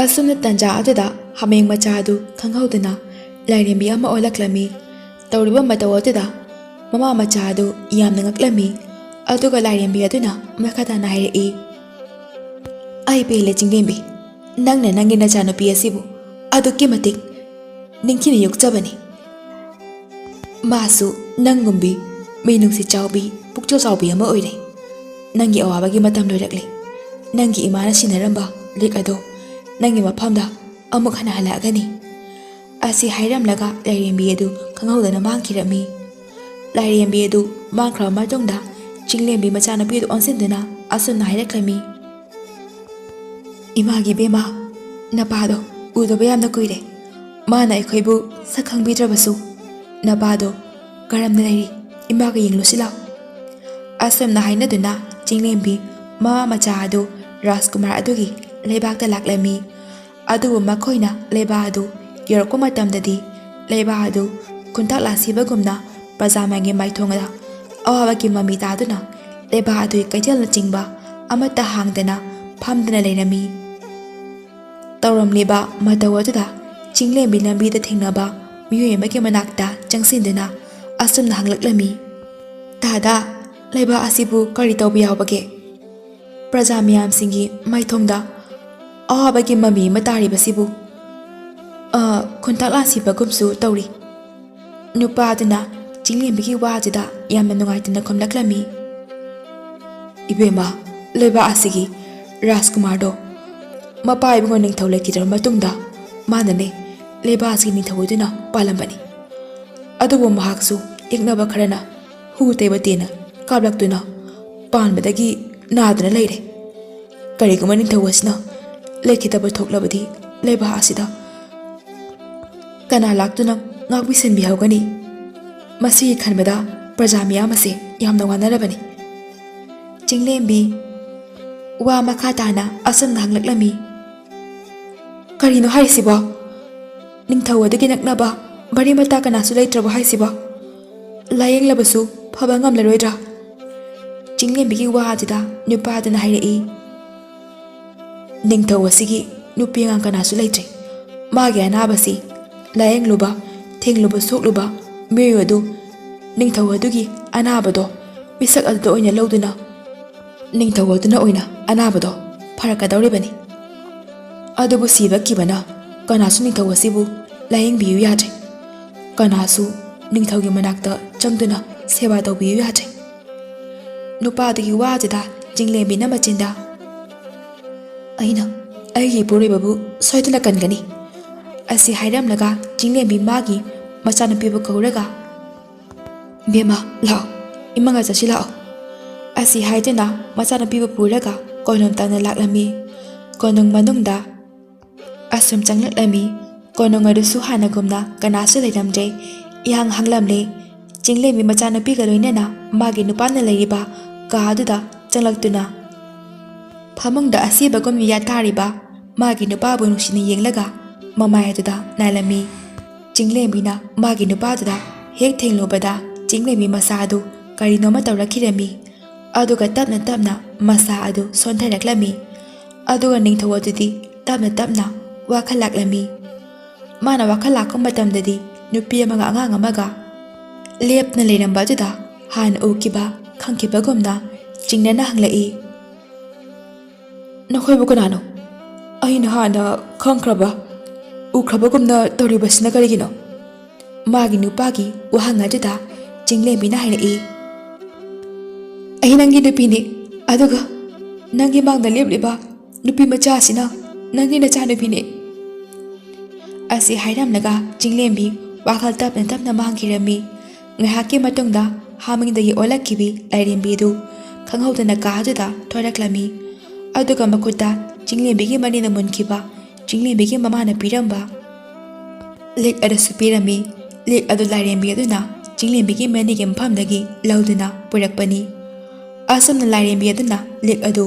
ꯑꯁꯨꯝꯅ ꯇꯟꯖꯥ ꯑꯗꯨꯗ ꯍꯥꯃꯦꯡ ꯃꯆꯥ ꯑꯗꯨ ꯈꯪꯍꯧꯗꯅ ꯂꯥꯏꯔꯦꯝꯕꯤ ꯑꯃ ꯑꯣꯜꯂꯛꯂꯝꯃꯤ꯫ ꯇꯧꯔꯤꯕ ꯃꯇꯧ ꯑꯗꯨꯗ ꯃꯃꯥ ꯃꯆꯥ ꯑꯗꯨ ꯌꯥꯝꯅ ꯉꯛꯂꯝꯃꯤ꯫ ꯑꯗꯨꯒ ꯂꯥꯏꯔꯦꯝꯕꯤ ꯑꯗꯨꯅ ꯃꯈꯥ ꯇꯥꯅ ꯍꯥꯏꯔꯛꯏ, "ꯑꯩ ꯄꯦꯜꯂꯦ ꯆꯤꯡꯂꯦꯝꯕꯤ, ꯅꯪꯅ ꯅꯪꯒꯤ ꯅꯆꯥꯅꯨꯄꯤ ꯑꯁꯤꯕꯨ ꯑꯗꯨꯛꯀꯤ ꯃꯇꯤꯛ ꯅꯤꯡꯊꯤꯅ ꯌꯣꯛꯆꯕꯅꯤ꯫ ꯃꯥꯁꯨ ꯅꯪꯒꯨꯝꯕꯤ ꯃꯤꯅꯨꯡꯁꯤ ꯆꯥꯎꯕꯤ, ꯄꯨꯛꯆꯦꯜ ꯆꯥꯎꯕꯤ ꯑꯃ ꯑꯣꯏꯔꯦ꯫ ꯅꯪꯒꯤ ꯑꯋꯥꯕꯒꯤ ꯃꯇꯝ ꯂꯣꯏꯔꯛꯂꯦ꯫ ꯅꯪꯒꯤ ꯏꯃꯥꯅ ꯁꯤꯟꯅꯔꯝꯕ ꯂꯤꯛ ꯑꯗꯣ ꯅꯪꯒꯤ ꯃꯐꯝꯗ ꯑꯃꯨꯛ ꯍꯟꯅ ꯍꯜꯂꯛꯑꯒꯅꯤ꯫" ꯑꯁꯤ ꯍꯥꯏꯔꯝꯂꯒ ꯂꯥꯏꯔꯦꯝꯕꯤ ꯑꯗꯨ ꯈꯪꯍꯧꯗꯅ ꯃꯥꯡꯈꯤꯔꯝꯃꯤ꯫ ꯂꯥꯏꯔꯦꯝꯕꯤ ꯑꯗꯨ ꯃꯥꯡꯈ꯭ꯔꯕ ꯃꯇꯨꯡꯗ ꯆꯤꯡꯂꯦꯝꯕꯤ ꯃꯆꯥꯅꯨꯄꯤ ꯑꯗꯨ ꯑꯣꯟꯁꯤꯟꯗꯨꯅ ꯑꯁꯨꯝꯅ ꯍꯥꯏꯔꯛꯂꯝꯃꯤ, "ꯏꯃꯥꯒꯤ ꯕꯦꯝꯃ, ꯅꯄꯥꯗꯣ ꯎꯗꯕ ꯌꯥꯝꯅ ꯀꯨꯏꯔꯦ꯫ ꯃꯥꯅ ꯑꯩꯈꯣꯏꯕꯨ ꯁꯛ ꯈꯪꯕꯤꯗ꯭ꯔꯕꯁꯨ, ꯅꯄꯥꯗꯣ ꯀꯔꯝꯅ ꯂꯩꯔꯤ? ꯏꯃꯥꯒ ꯌꯦꯡꯂꯨꯁꯤ ꯂꯥꯎ꯫" ꯑꯁꯨꯝꯅ ꯍꯥꯏꯅꯗꯨꯅ ꯆꯤꯡꯂꯦꯝꯕꯤ ꯃꯃꯥ ꯃꯆꯥ ꯑꯗꯨ ꯔꯥꯖꯀꯨꯃꯥꯔ ꯑꯗꯨꯒꯤ ꯂꯩꯕꯥꯛꯇ ꯂꯥꯛꯂꯝꯃꯤ꯫ ꯑꯗꯨꯕꯨ ꯃꯈꯣꯏꯅ ꯂꯩꯕꯥꯛ ꯑꯗꯨ ꯌꯧꯔꯛꯄ ꯃꯇꯝꯗꯗꯤ, ꯂꯩꯕꯥꯛ ꯑꯗꯨ ꯈꯨꯟꯇꯥꯛ ꯂꯥꯟꯁꯤꯕꯒꯨꯝꯅ ꯄ꯭ꯔꯖꯥ ꯃꯌꯥꯝꯒꯤ ꯃꯥꯏꯊꯣꯡꯗ ꯑꯋꯥꯕꯒꯤ ꯃꯃꯤ ꯇꯥꯗꯨꯅ ꯂꯩꯕꯥꯛ ꯑꯗꯨꯒꯤ ꯀꯩꯊꯦꯜꯅꯆꯤꯡꯕ ꯑꯃꯠꯇ ꯍꯥꯡꯗꯅ ꯐꯝꯗꯨꯅ ꯂꯩꯔꯝꯃꯤ꯫ ꯇꯧꯔꯝꯂꯤꯕ ꯃꯇꯧ ꯑꯗꯨꯗ ꯆꯤꯡꯂꯦꯝꯕꯤ ꯂꯝꯕꯤꯗ ꯊꯦꯡꯅꯕ ꯃꯤꯑꯣꯏ ꯑꯃꯒꯤ ꯃꯅꯥꯛꯇ ꯆꯪꯁꯤꯟꯗꯨꯅ ꯑꯁꯨꯝꯅ ꯍꯪꯂꯛꯂꯝꯃꯤ, "ꯇꯥꯗ, ꯂꯩꯕꯥꯛ ꯑꯁꯤꯕꯨ ꯀꯔꯤ ꯇꯧꯕ ꯌꯥꯎꯕꯒꯦ? ꯄ꯭ꯔꯖꯥ ꯃꯌꯥꯝꯁꯤꯡꯒꯤ ꯃꯥꯏꯊꯣꯡꯗ ꯑꯋꯥꯕꯒꯤ ꯃꯃꯤ ꯑꯃ ꯇꯥꯔꯤꯕꯁꯤꯕꯨ, ꯑ, ꯈꯣꯟꯊꯥꯛ ꯂꯥꯟꯁꯤꯕꯒꯨꯝꯁꯨ ꯇꯧꯔꯤ꯫ ꯅꯨꯄꯥ ꯑꯗꯨꯅ ꯆꯤꯡꯂꯦꯝꯕꯤꯒꯤ ꯋꯥꯁꯤꯗ ꯌꯥꯝꯅ ꯅꯨꯡꯉꯥꯏꯇꯅ ꯈꯨꯝꯂꯛꯂꯝꯃꯤ꯫ "ꯏꯕꯦꯝꯃ, ꯂꯩꯕꯥꯛ ꯑꯁꯤꯒꯤ ꯔꯥꯖꯀꯨꯃꯥꯔꯗꯣ ꯃꯄꯥ ꯏꯕꯨꯡꯉꯣ ꯅꯤꯡꯊꯧ ꯂꯩꯈꯤꯗ꯭ꯔꯕ ꯃꯇꯨꯡꯗ ꯃꯥꯅꯅꯦ ꯂꯩꯕꯥꯛ ꯑꯁꯤꯒꯤ ꯅꯤꯡꯊꯧ ꯑꯣꯏꯗꯨꯅ ꯄꯥꯜꯂꯝꯕꯅꯤ꯫ ꯑꯗꯨꯕꯨ ꯃꯍꯥꯛꯁꯨ ꯌꯦꯛꯅꯕ ꯈꯔꯅ ꯍꯨ ꯇꯩꯕ ꯇꯦꯟꯅ ꯀꯥꯞꯂꯛꯇꯨꯅ ꯄꯥꯟꯕꯗꯒꯤ ꯅꯥꯗꯨꯅ ꯂꯩꯔꯦ꯫ ꯀꯔꯤꯒꯨꯝꯕ ꯅꯤꯡꯊꯧ ꯑꯁꯤꯅ ꯂꯩꯈꯤꯗꯕ ꯊꯣꯛꯂꯕꯗꯤ ꯂꯩꯕꯥꯛ ꯑꯁꯤꯗ ꯀꯅꯥ ꯂꯥꯛꯇꯨꯅ ꯉꯥꯛꯄꯤꯁꯟꯕꯤꯍꯧꯒꯅꯤ? ꯃꯁꯤꯒꯤ ꯈꯟꯕꯗ ꯄ꯭ꯔꯖꯥ ꯃꯤꯌꯥꯝ ꯑꯁꯦ ꯌꯥꯝꯅ ꯋꯥꯅꯔꯕꯅꯤ꯫" ꯆꯤꯡꯂꯦꯝꯕꯤ ꯋꯥ ꯃꯈꯥ ꯇꯥꯅ ꯑꯁꯨꯝꯅ ꯍꯪꯂꯛꯂꯝꯃꯤ, "ꯀꯔꯤꯅꯣ ꯍꯥꯏꯔꯤꯁꯤꯕꯣ? ꯅꯤꯡꯊꯧ ꯑꯗꯨꯒꯤ ꯅꯛꯅꯕ ꯃꯔꯤ ꯃꯇꯥ ꯀꯅꯥꯁꯨ ꯂꯩꯇ꯭ꯔꯕꯣ ꯍꯥꯏꯁꯤꯕꯣ? ꯂꯥꯌꯦꯡꯂꯕꯁꯨ ꯐꯕ ꯉꯝꯂꯔꯣꯏꯗ꯭ꯔꯥ?" ꯆꯤꯡꯂꯦꯝꯕꯤꯒꯤ ꯋꯥ ꯑꯗꯨꯗ ꯅꯨꯄꯥꯗꯨꯅ ꯍꯥꯏꯔꯛꯏ, "ꯅꯤꯡꯊꯧ ꯑꯁꯤꯒꯤ ꯅꯨꯄꯤ ꯑꯉꯥꯡ ꯀꯅꯥꯁꯨ ꯂꯩꯇ꯭ꯔꯦ꯫ ꯃꯥꯒꯤ ꯑꯅꯥꯕꯁꯤ ꯂꯥꯌꯦꯡꯂꯨꯕ, ꯊꯦꯡꯂꯨꯕ, ꯁꯣꯛꯂꯨꯕ ꯃꯤꯑꯣꯏ ꯑꯗꯨ ꯅꯤꯡꯊꯧ ꯑꯗꯨꯒꯤ ꯑꯅꯥꯕꯗꯣ ꯃꯤꯁꯛ ꯑꯗꯨꯗ ꯑꯣꯏꯅ ꯂꯧꯗꯨꯅ ꯅꯤꯡꯊꯧ ꯑꯗꯨꯅ ꯑꯣꯏꯅ ꯑꯅꯥꯕꯗꯣ ꯐꯔꯛꯀꯗꯧꯔꯤꯕꯅꯤ꯫ ꯑꯗꯨꯕꯨ ꯁꯤꯕ ꯀꯤꯕꯅ ꯀꯅꯥꯁꯨ ꯅꯤꯡꯊꯧ ꯑꯁꯤꯕꯨ ꯂꯥꯌꯦꯡꯕꯤꯌꯨ ꯌꯥꯗ꯭ꯔꯦ꯫ ꯀꯅꯥꯁꯨ ꯅꯤꯡꯊꯧꯒꯤ ꯃꯅꯥꯛꯇ ꯆꯪꯗꯨꯅ ꯁꯦꯕꯥ ꯇꯧꯕꯤꯌꯨ ꯌꯥꯗ꯭ꯔꯦ꯫" ꯅꯨꯄꯥꯗꯨꯒꯤ ꯋꯥꯗꯨꯗ ꯆꯤꯡꯂꯦꯝꯕꯤꯅ ꯃꯆꯤꯟꯗ, "ꯑꯩꯅ ꯑꯩꯒꯤ ꯏꯄꯨꯔꯣꯏꯕꯕꯨ ꯁꯣꯏꯗꯅ ꯀꯟꯒꯅꯤ" ꯑꯁꯤ ꯍꯥꯏꯔꯝꯂꯒ ꯆꯤꯡꯂꯦꯝꯕꯤ ꯃꯥꯒꯤ ꯃꯆꯥꯅꯨꯄꯤꯕꯨ ꯀꯧꯔꯒ, "ꯕꯦꯝꯃ, ꯂꯥꯛꯑꯣ, ꯏꯃꯥꯒ ꯆꯠꯁꯤ ꯂꯥꯛꯑꯣ" ꯑꯁꯤ ꯍꯥꯏꯗꯨꯅ ꯃꯆꯥꯅꯨꯄꯤꯕꯨ ꯄꯨꯔꯒ ꯀꯣꯅꯨꯡ ꯇꯝꯅ ꯂꯥꯛꯂꯝꯃꯤ꯫ ꯀꯣꯅꯨꯡ ꯃꯅꯨꯡꯗ ꯑꯁꯨꯝ ꯆꯪꯂꯛꯂꯝꯃꯤ꯫ ꯀꯣꯅꯨꯡ ꯑꯗꯨꯁꯨ ꯍꯥꯟꯅꯒꯨꯝꯅ ꯀꯅꯥꯁꯨ ꯂꯩꯔꯝꯗ꯭ꯔꯦ꯫ ꯏꯍꯥꯡ ꯍꯥꯡꯂꯝꯂꯦ꯫ ꯆꯤꯡꯂꯦꯝꯕꯤ ꯃꯆꯥꯅꯨꯄꯤꯒ ꯂꯣꯏꯅꯅ ꯃꯥꯒꯤ ꯅꯨꯄꯥꯅ ꯂꯩꯔꯤꯕ ꯀꯥ ꯑꯗꯨꯗ ꯆꯪꯂꯛꯇꯨꯅ ꯐꯃꯨꯡꯗ ꯑꯁꯤꯕꯒꯨꯝ ꯌꯥ ꯇꯥꯔꯤꯕ ꯃꯥꯒꯤ ꯅꯨꯄꯥꯕꯨ ꯅꯨꯡꯁꯤꯅ ꯌꯦꯡꯂꯒ ꯃꯃꯥꯏ ꯑꯗꯨꯗ ꯅꯥꯜꯂꯝꯃꯤ꯫ ꯆꯤꯡꯂꯦꯝꯕꯤꯅ ꯃꯥꯒꯤ ꯅꯨꯄꯥꯗꯨꯗ ꯍꯦꯛ ꯊꯦꯡꯂꯨꯕꯗ ꯆꯤꯡꯂꯦꯝꯕꯤ ꯃꯁꯥ ꯑꯗꯨ ꯀꯔꯤꯅꯣꯃ ꯇꯧꯔꯛꯈꯤꯔꯝꯃꯤ꯫ ꯑꯗꯨꯒ ꯇꯞꯅ ꯇꯞꯅ ꯃꯁꯥ ꯑꯗꯨ ꯁꯣꯟꯊꯔꯛꯂꯝꯃꯤ꯫ ꯑꯗꯨꯒ ꯅꯤꯡꯊꯧ ꯑꯗꯨꯗꯤ ꯇꯞꯅ ꯇꯞꯅ ꯋꯥꯈꯜ ꯂꯥꯛꯂꯝꯃꯤ꯫ ꯃꯥꯅ ꯋꯥꯈꯜ ꯂꯥꯛꯄ ꯃꯇꯝꯗꯗꯤ ꯅꯨꯄꯤ ꯑꯃꯒ ꯑꯉꯥꯡ ꯑꯃꯒ ꯂꯦꯞꯅ ꯂꯩꯔꯝꯕ ꯑꯗꯨꯗ ꯍꯥꯟꯅ ꯎꯈꯤꯕ ꯈꯪꯈꯤꯕꯒꯨꯝꯅ ꯆꯤꯡꯅꯅ ꯍꯪꯂꯛꯏ, "ꯅꯈꯣꯏꯕꯨ ꯀꯅꯥꯅꯣ?" "ꯑꯩꯅ ꯍꯥꯟꯅ ꯈꯪꯈ꯭ꯔꯕ, ꯎꯈ꯭ꯔꯕꯒꯨꯝꯅ ꯇꯧꯔꯤꯕꯁꯤꯅ ꯀꯔꯤꯒꯤꯅꯣ?" ꯃꯥꯒꯤ ꯅꯨꯄꯥꯒꯤ ꯋꯥꯍꯪ ꯑꯗꯨꯗ ꯆꯤꯡꯂꯦꯝꯕꯤꯅ ꯍꯥꯏꯔꯛꯏ, "ꯑꯩ ꯅꯪꯒꯤ ꯅꯨꯄꯤꯅꯤ, ꯑꯗꯨꯒ ꯅꯪꯒꯤ ꯃꯥꯡꯗ ꯂꯦꯞꯂꯤꯕ ꯅꯨꯄꯤ ꯃꯆꯥꯁꯤꯅ ꯅꯪꯒꯤ ꯅꯆꯥꯅꯨꯄꯤꯅꯤ"꯫ ꯑꯁꯤ ꯍꯥꯏꯔꯝꯂꯒ ꯆꯤꯡꯂꯦꯝꯕꯤ ꯋꯥꯈꯜ ꯇꯞꯅ ꯇꯞꯅ ꯃꯥꯡꯈꯤꯔꯝꯃꯤ꯫ ꯉꯥꯏꯍꯥꯛꯀꯤ ꯃꯇꯨꯡꯗ ꯍꯥꯃꯤꯡꯗꯒꯤ ꯑꯣꯜꯂꯛꯈꯤꯕꯤ ꯂꯥꯏꯔꯦꯝꯕꯤ ꯑꯗꯨ ꯈꯪꯍꯧꯗꯅ ꯀꯥ ꯑꯗꯨꯗ ꯊꯣꯔꯛꯂꯝꯃꯤ꯫ ꯑꯗꯨꯒ ꯃꯈꯨꯠꯇ ꯆꯤꯡꯂꯦꯝꯕꯤꯒꯤ ꯃꯅꯤꯅ ꯃꯨꯟꯈꯤꯕ ꯆꯤꯡꯂꯦꯝꯕꯤꯒꯤ ꯃꯃꯥꯅ ꯄꯤꯔꯝꯕ ꯂꯤꯛ ꯑꯗꯨꯁꯨ ꯄꯤꯔꯝꯃꯤ꯫ ꯂꯤꯛ ꯑꯗꯨ ꯂꯥꯏꯔꯦꯝꯕꯤ ꯑꯗꯨꯅ ꯆꯤꯡꯂꯦꯝꯕꯤꯒꯤ ꯃꯅꯤꯒꯤ ꯃꯐꯝꯗꯒꯤ ꯂꯧꯗꯨꯅ ꯄꯨꯔꯛꯄꯅꯤ꯫ ꯑꯁꯨꯝꯅ ꯂꯥꯏꯔꯦꯝꯕꯤ ꯑꯗꯨꯅ ꯂꯤꯛ ꯑꯗꯨ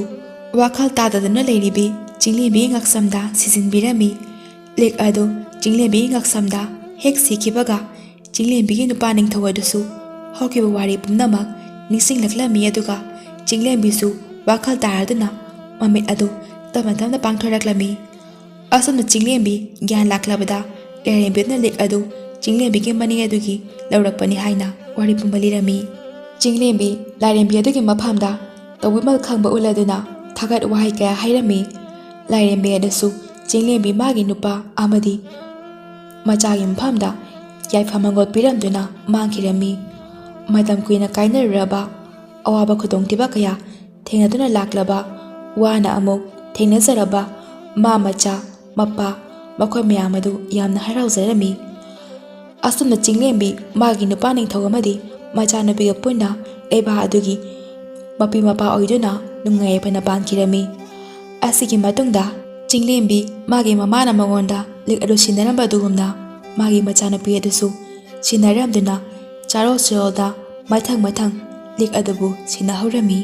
ꯋꯥꯈꯜ ꯇꯥꯗꯗꯨꯅ ꯂꯩꯔꯤꯕꯤ ꯆꯤꯡꯂꯦꯝꯕꯤꯒꯤ ꯉꯛꯁꯝꯗ ꯁꯤꯖꯤꯟꯕꯤꯔꯝꯃꯤ꯫ ꯂꯤꯛ ꯑꯗꯨ ꯆꯤꯡꯂꯦꯝꯕꯤꯒꯤ ꯉꯛꯁꯝꯗ ꯍꯦꯛ ꯁꯤꯈꯤꯕꯒ ꯆꯤꯡꯂꯦꯝꯕꯤꯒꯤ ꯅꯨꯄꯥ ꯅꯤꯡꯊꯧ ꯑꯗꯨꯁꯨ ꯍꯧꯈꯤꯕ ꯋꯥꯔꯤ ꯄꯨꯝꯅꯃꯛ ꯅꯤꯡꯁꯤꯡꯂꯛꯂꯝꯃꯤ꯫ ꯑꯗꯨꯒ ꯆꯤꯡꯂꯦꯝꯕꯤꯁꯨ ꯋꯥꯈꯜ ꯇꯥꯔꯗꯨꯅ ꯃꯃꯤꯠ ꯑꯗꯨ ꯇꯞꯅ ꯇꯞꯅ ꯄꯥꯡꯊꯣꯔꯛꯂꯝꯃꯤ꯫ ꯑꯁꯨꯝꯅ ꯆꯤꯡꯂꯦꯝꯕꯤ ꯒ꯭ꯌꯥꯟ ꯂꯥꯛꯂꯕꯗ ꯂꯥꯏꯔꯦꯝꯕꯤꯗꯨꯅ ꯂꯤꯛ ꯑꯗꯨ ꯆꯤꯡꯂꯦꯝꯕꯤꯒꯤ ꯃꯅꯤ ꯑꯗꯨꯒꯤ ꯂꯧꯔꯛꯄꯅꯤ ꯍꯥꯏꯅ ꯋꯥꯔꯤ ꯄꯨꯝꯕ ꯂꯤꯔꯝꯃꯤ꯫ ꯆꯤꯡꯂꯦꯝꯕꯤ ꯂꯥꯏꯔꯦꯝꯕꯤ ꯑꯗꯨꯒꯤ ꯃꯐꯝꯗ ꯇꯧꯕꯤꯃꯜ ꯈꯪꯕ ꯎꯠꯂꯗꯨꯅ ꯊꯥꯒꯠ ꯋꯥꯍꯩ ꯀꯌꯥ ꯍꯥꯏꯔꯝꯃꯤ꯫ ꯂꯥꯏꯔꯦꯝꯕꯤ ꯑꯗꯨꯁꯨ ꯆꯤꯡꯂꯦꯝꯕꯤ ꯃꯥꯒꯤ ꯅꯨꯄꯥ ꯑꯃꯗꯤ ꯃꯆꯥꯒꯤ ꯃꯐꯝꯗ ꯌꯥꯏꯐ ꯃꯪꯒꯣꯜ ꯄꯤꯔꯝꯗꯨꯅ ꯃꯥꯡꯈꯤꯔꯝꯃꯤ꯫ ꯃꯇꯝ ꯀꯨꯏꯅ ꯀꯥꯏꯅꯔꯨꯔꯕ, ꯑꯋꯥꯕ ꯈꯨꯗꯣꯡꯊꯤꯕ ꯀꯌꯥ ꯊꯦꯡꯅꯗꯨꯅ ꯂꯥꯛꯂꯕ, ꯋꯥꯅ ꯑꯃꯨꯛ ꯊꯦꯡꯅꯖꯔꯕ ꯃꯥ ꯃꯆꯥ, ꯃꯄꯥ, ꯃꯈꯣꯏ ꯃꯌꯥꯝ ꯑꯗꯨ ꯌꯥꯝꯅ ꯍꯔꯥꯎꯖꯔꯝꯃꯤ꯫ ꯑꯁꯨꯝꯅ ꯆꯤꯡꯂꯦꯝꯕꯤ ꯃꯥꯒꯤ ꯅꯨꯄꯥ ꯅꯤꯡꯊꯧ ꯑꯃꯗꯤ ꯃꯆꯥꯅꯨꯄꯤꯒ ꯄꯨꯟꯅ ꯂꯩꯕꯥꯛ ꯑꯗꯨꯒꯤ ꯃꯄꯤ ꯃꯄꯥ ꯑꯣꯏꯗꯨꯅ ꯅꯨꯡꯉꯥꯏ ꯌꯥꯏꯐꯅ ꯄꯥꯟꯈꯤꯔꯝꯃꯤ꯫ ꯑꯁꯤꯒꯤ ꯃꯇꯨꯡꯗ ꯆꯤꯡꯂꯦꯝꯕꯤ ꯃꯥꯒꯤ ꯃꯃꯥꯅ ꯃꯉꯣꯟꯗ ꯂꯤꯛ ꯑꯗꯨ ꯁꯤꯟꯅꯔꯝꯕ ꯑꯗꯨꯒꯨꯝꯅ ꯃꯥꯒꯤ ꯃꯆꯥꯅꯨꯄꯤ ꯑꯗꯨꯁꯨ ꯁꯤꯟꯅꯔꯝꯗꯨꯅ ꯆꯥꯔꯣꯜ ꯁꯨꯔꯣꯜꯗ ꯃꯊꯪ ꯃꯊꯪ ꯂꯤꯛ ꯑꯗꯨꯕꯨ ꯁꯤꯟꯅꯍꯧꯔꯝꯃꯤ꯫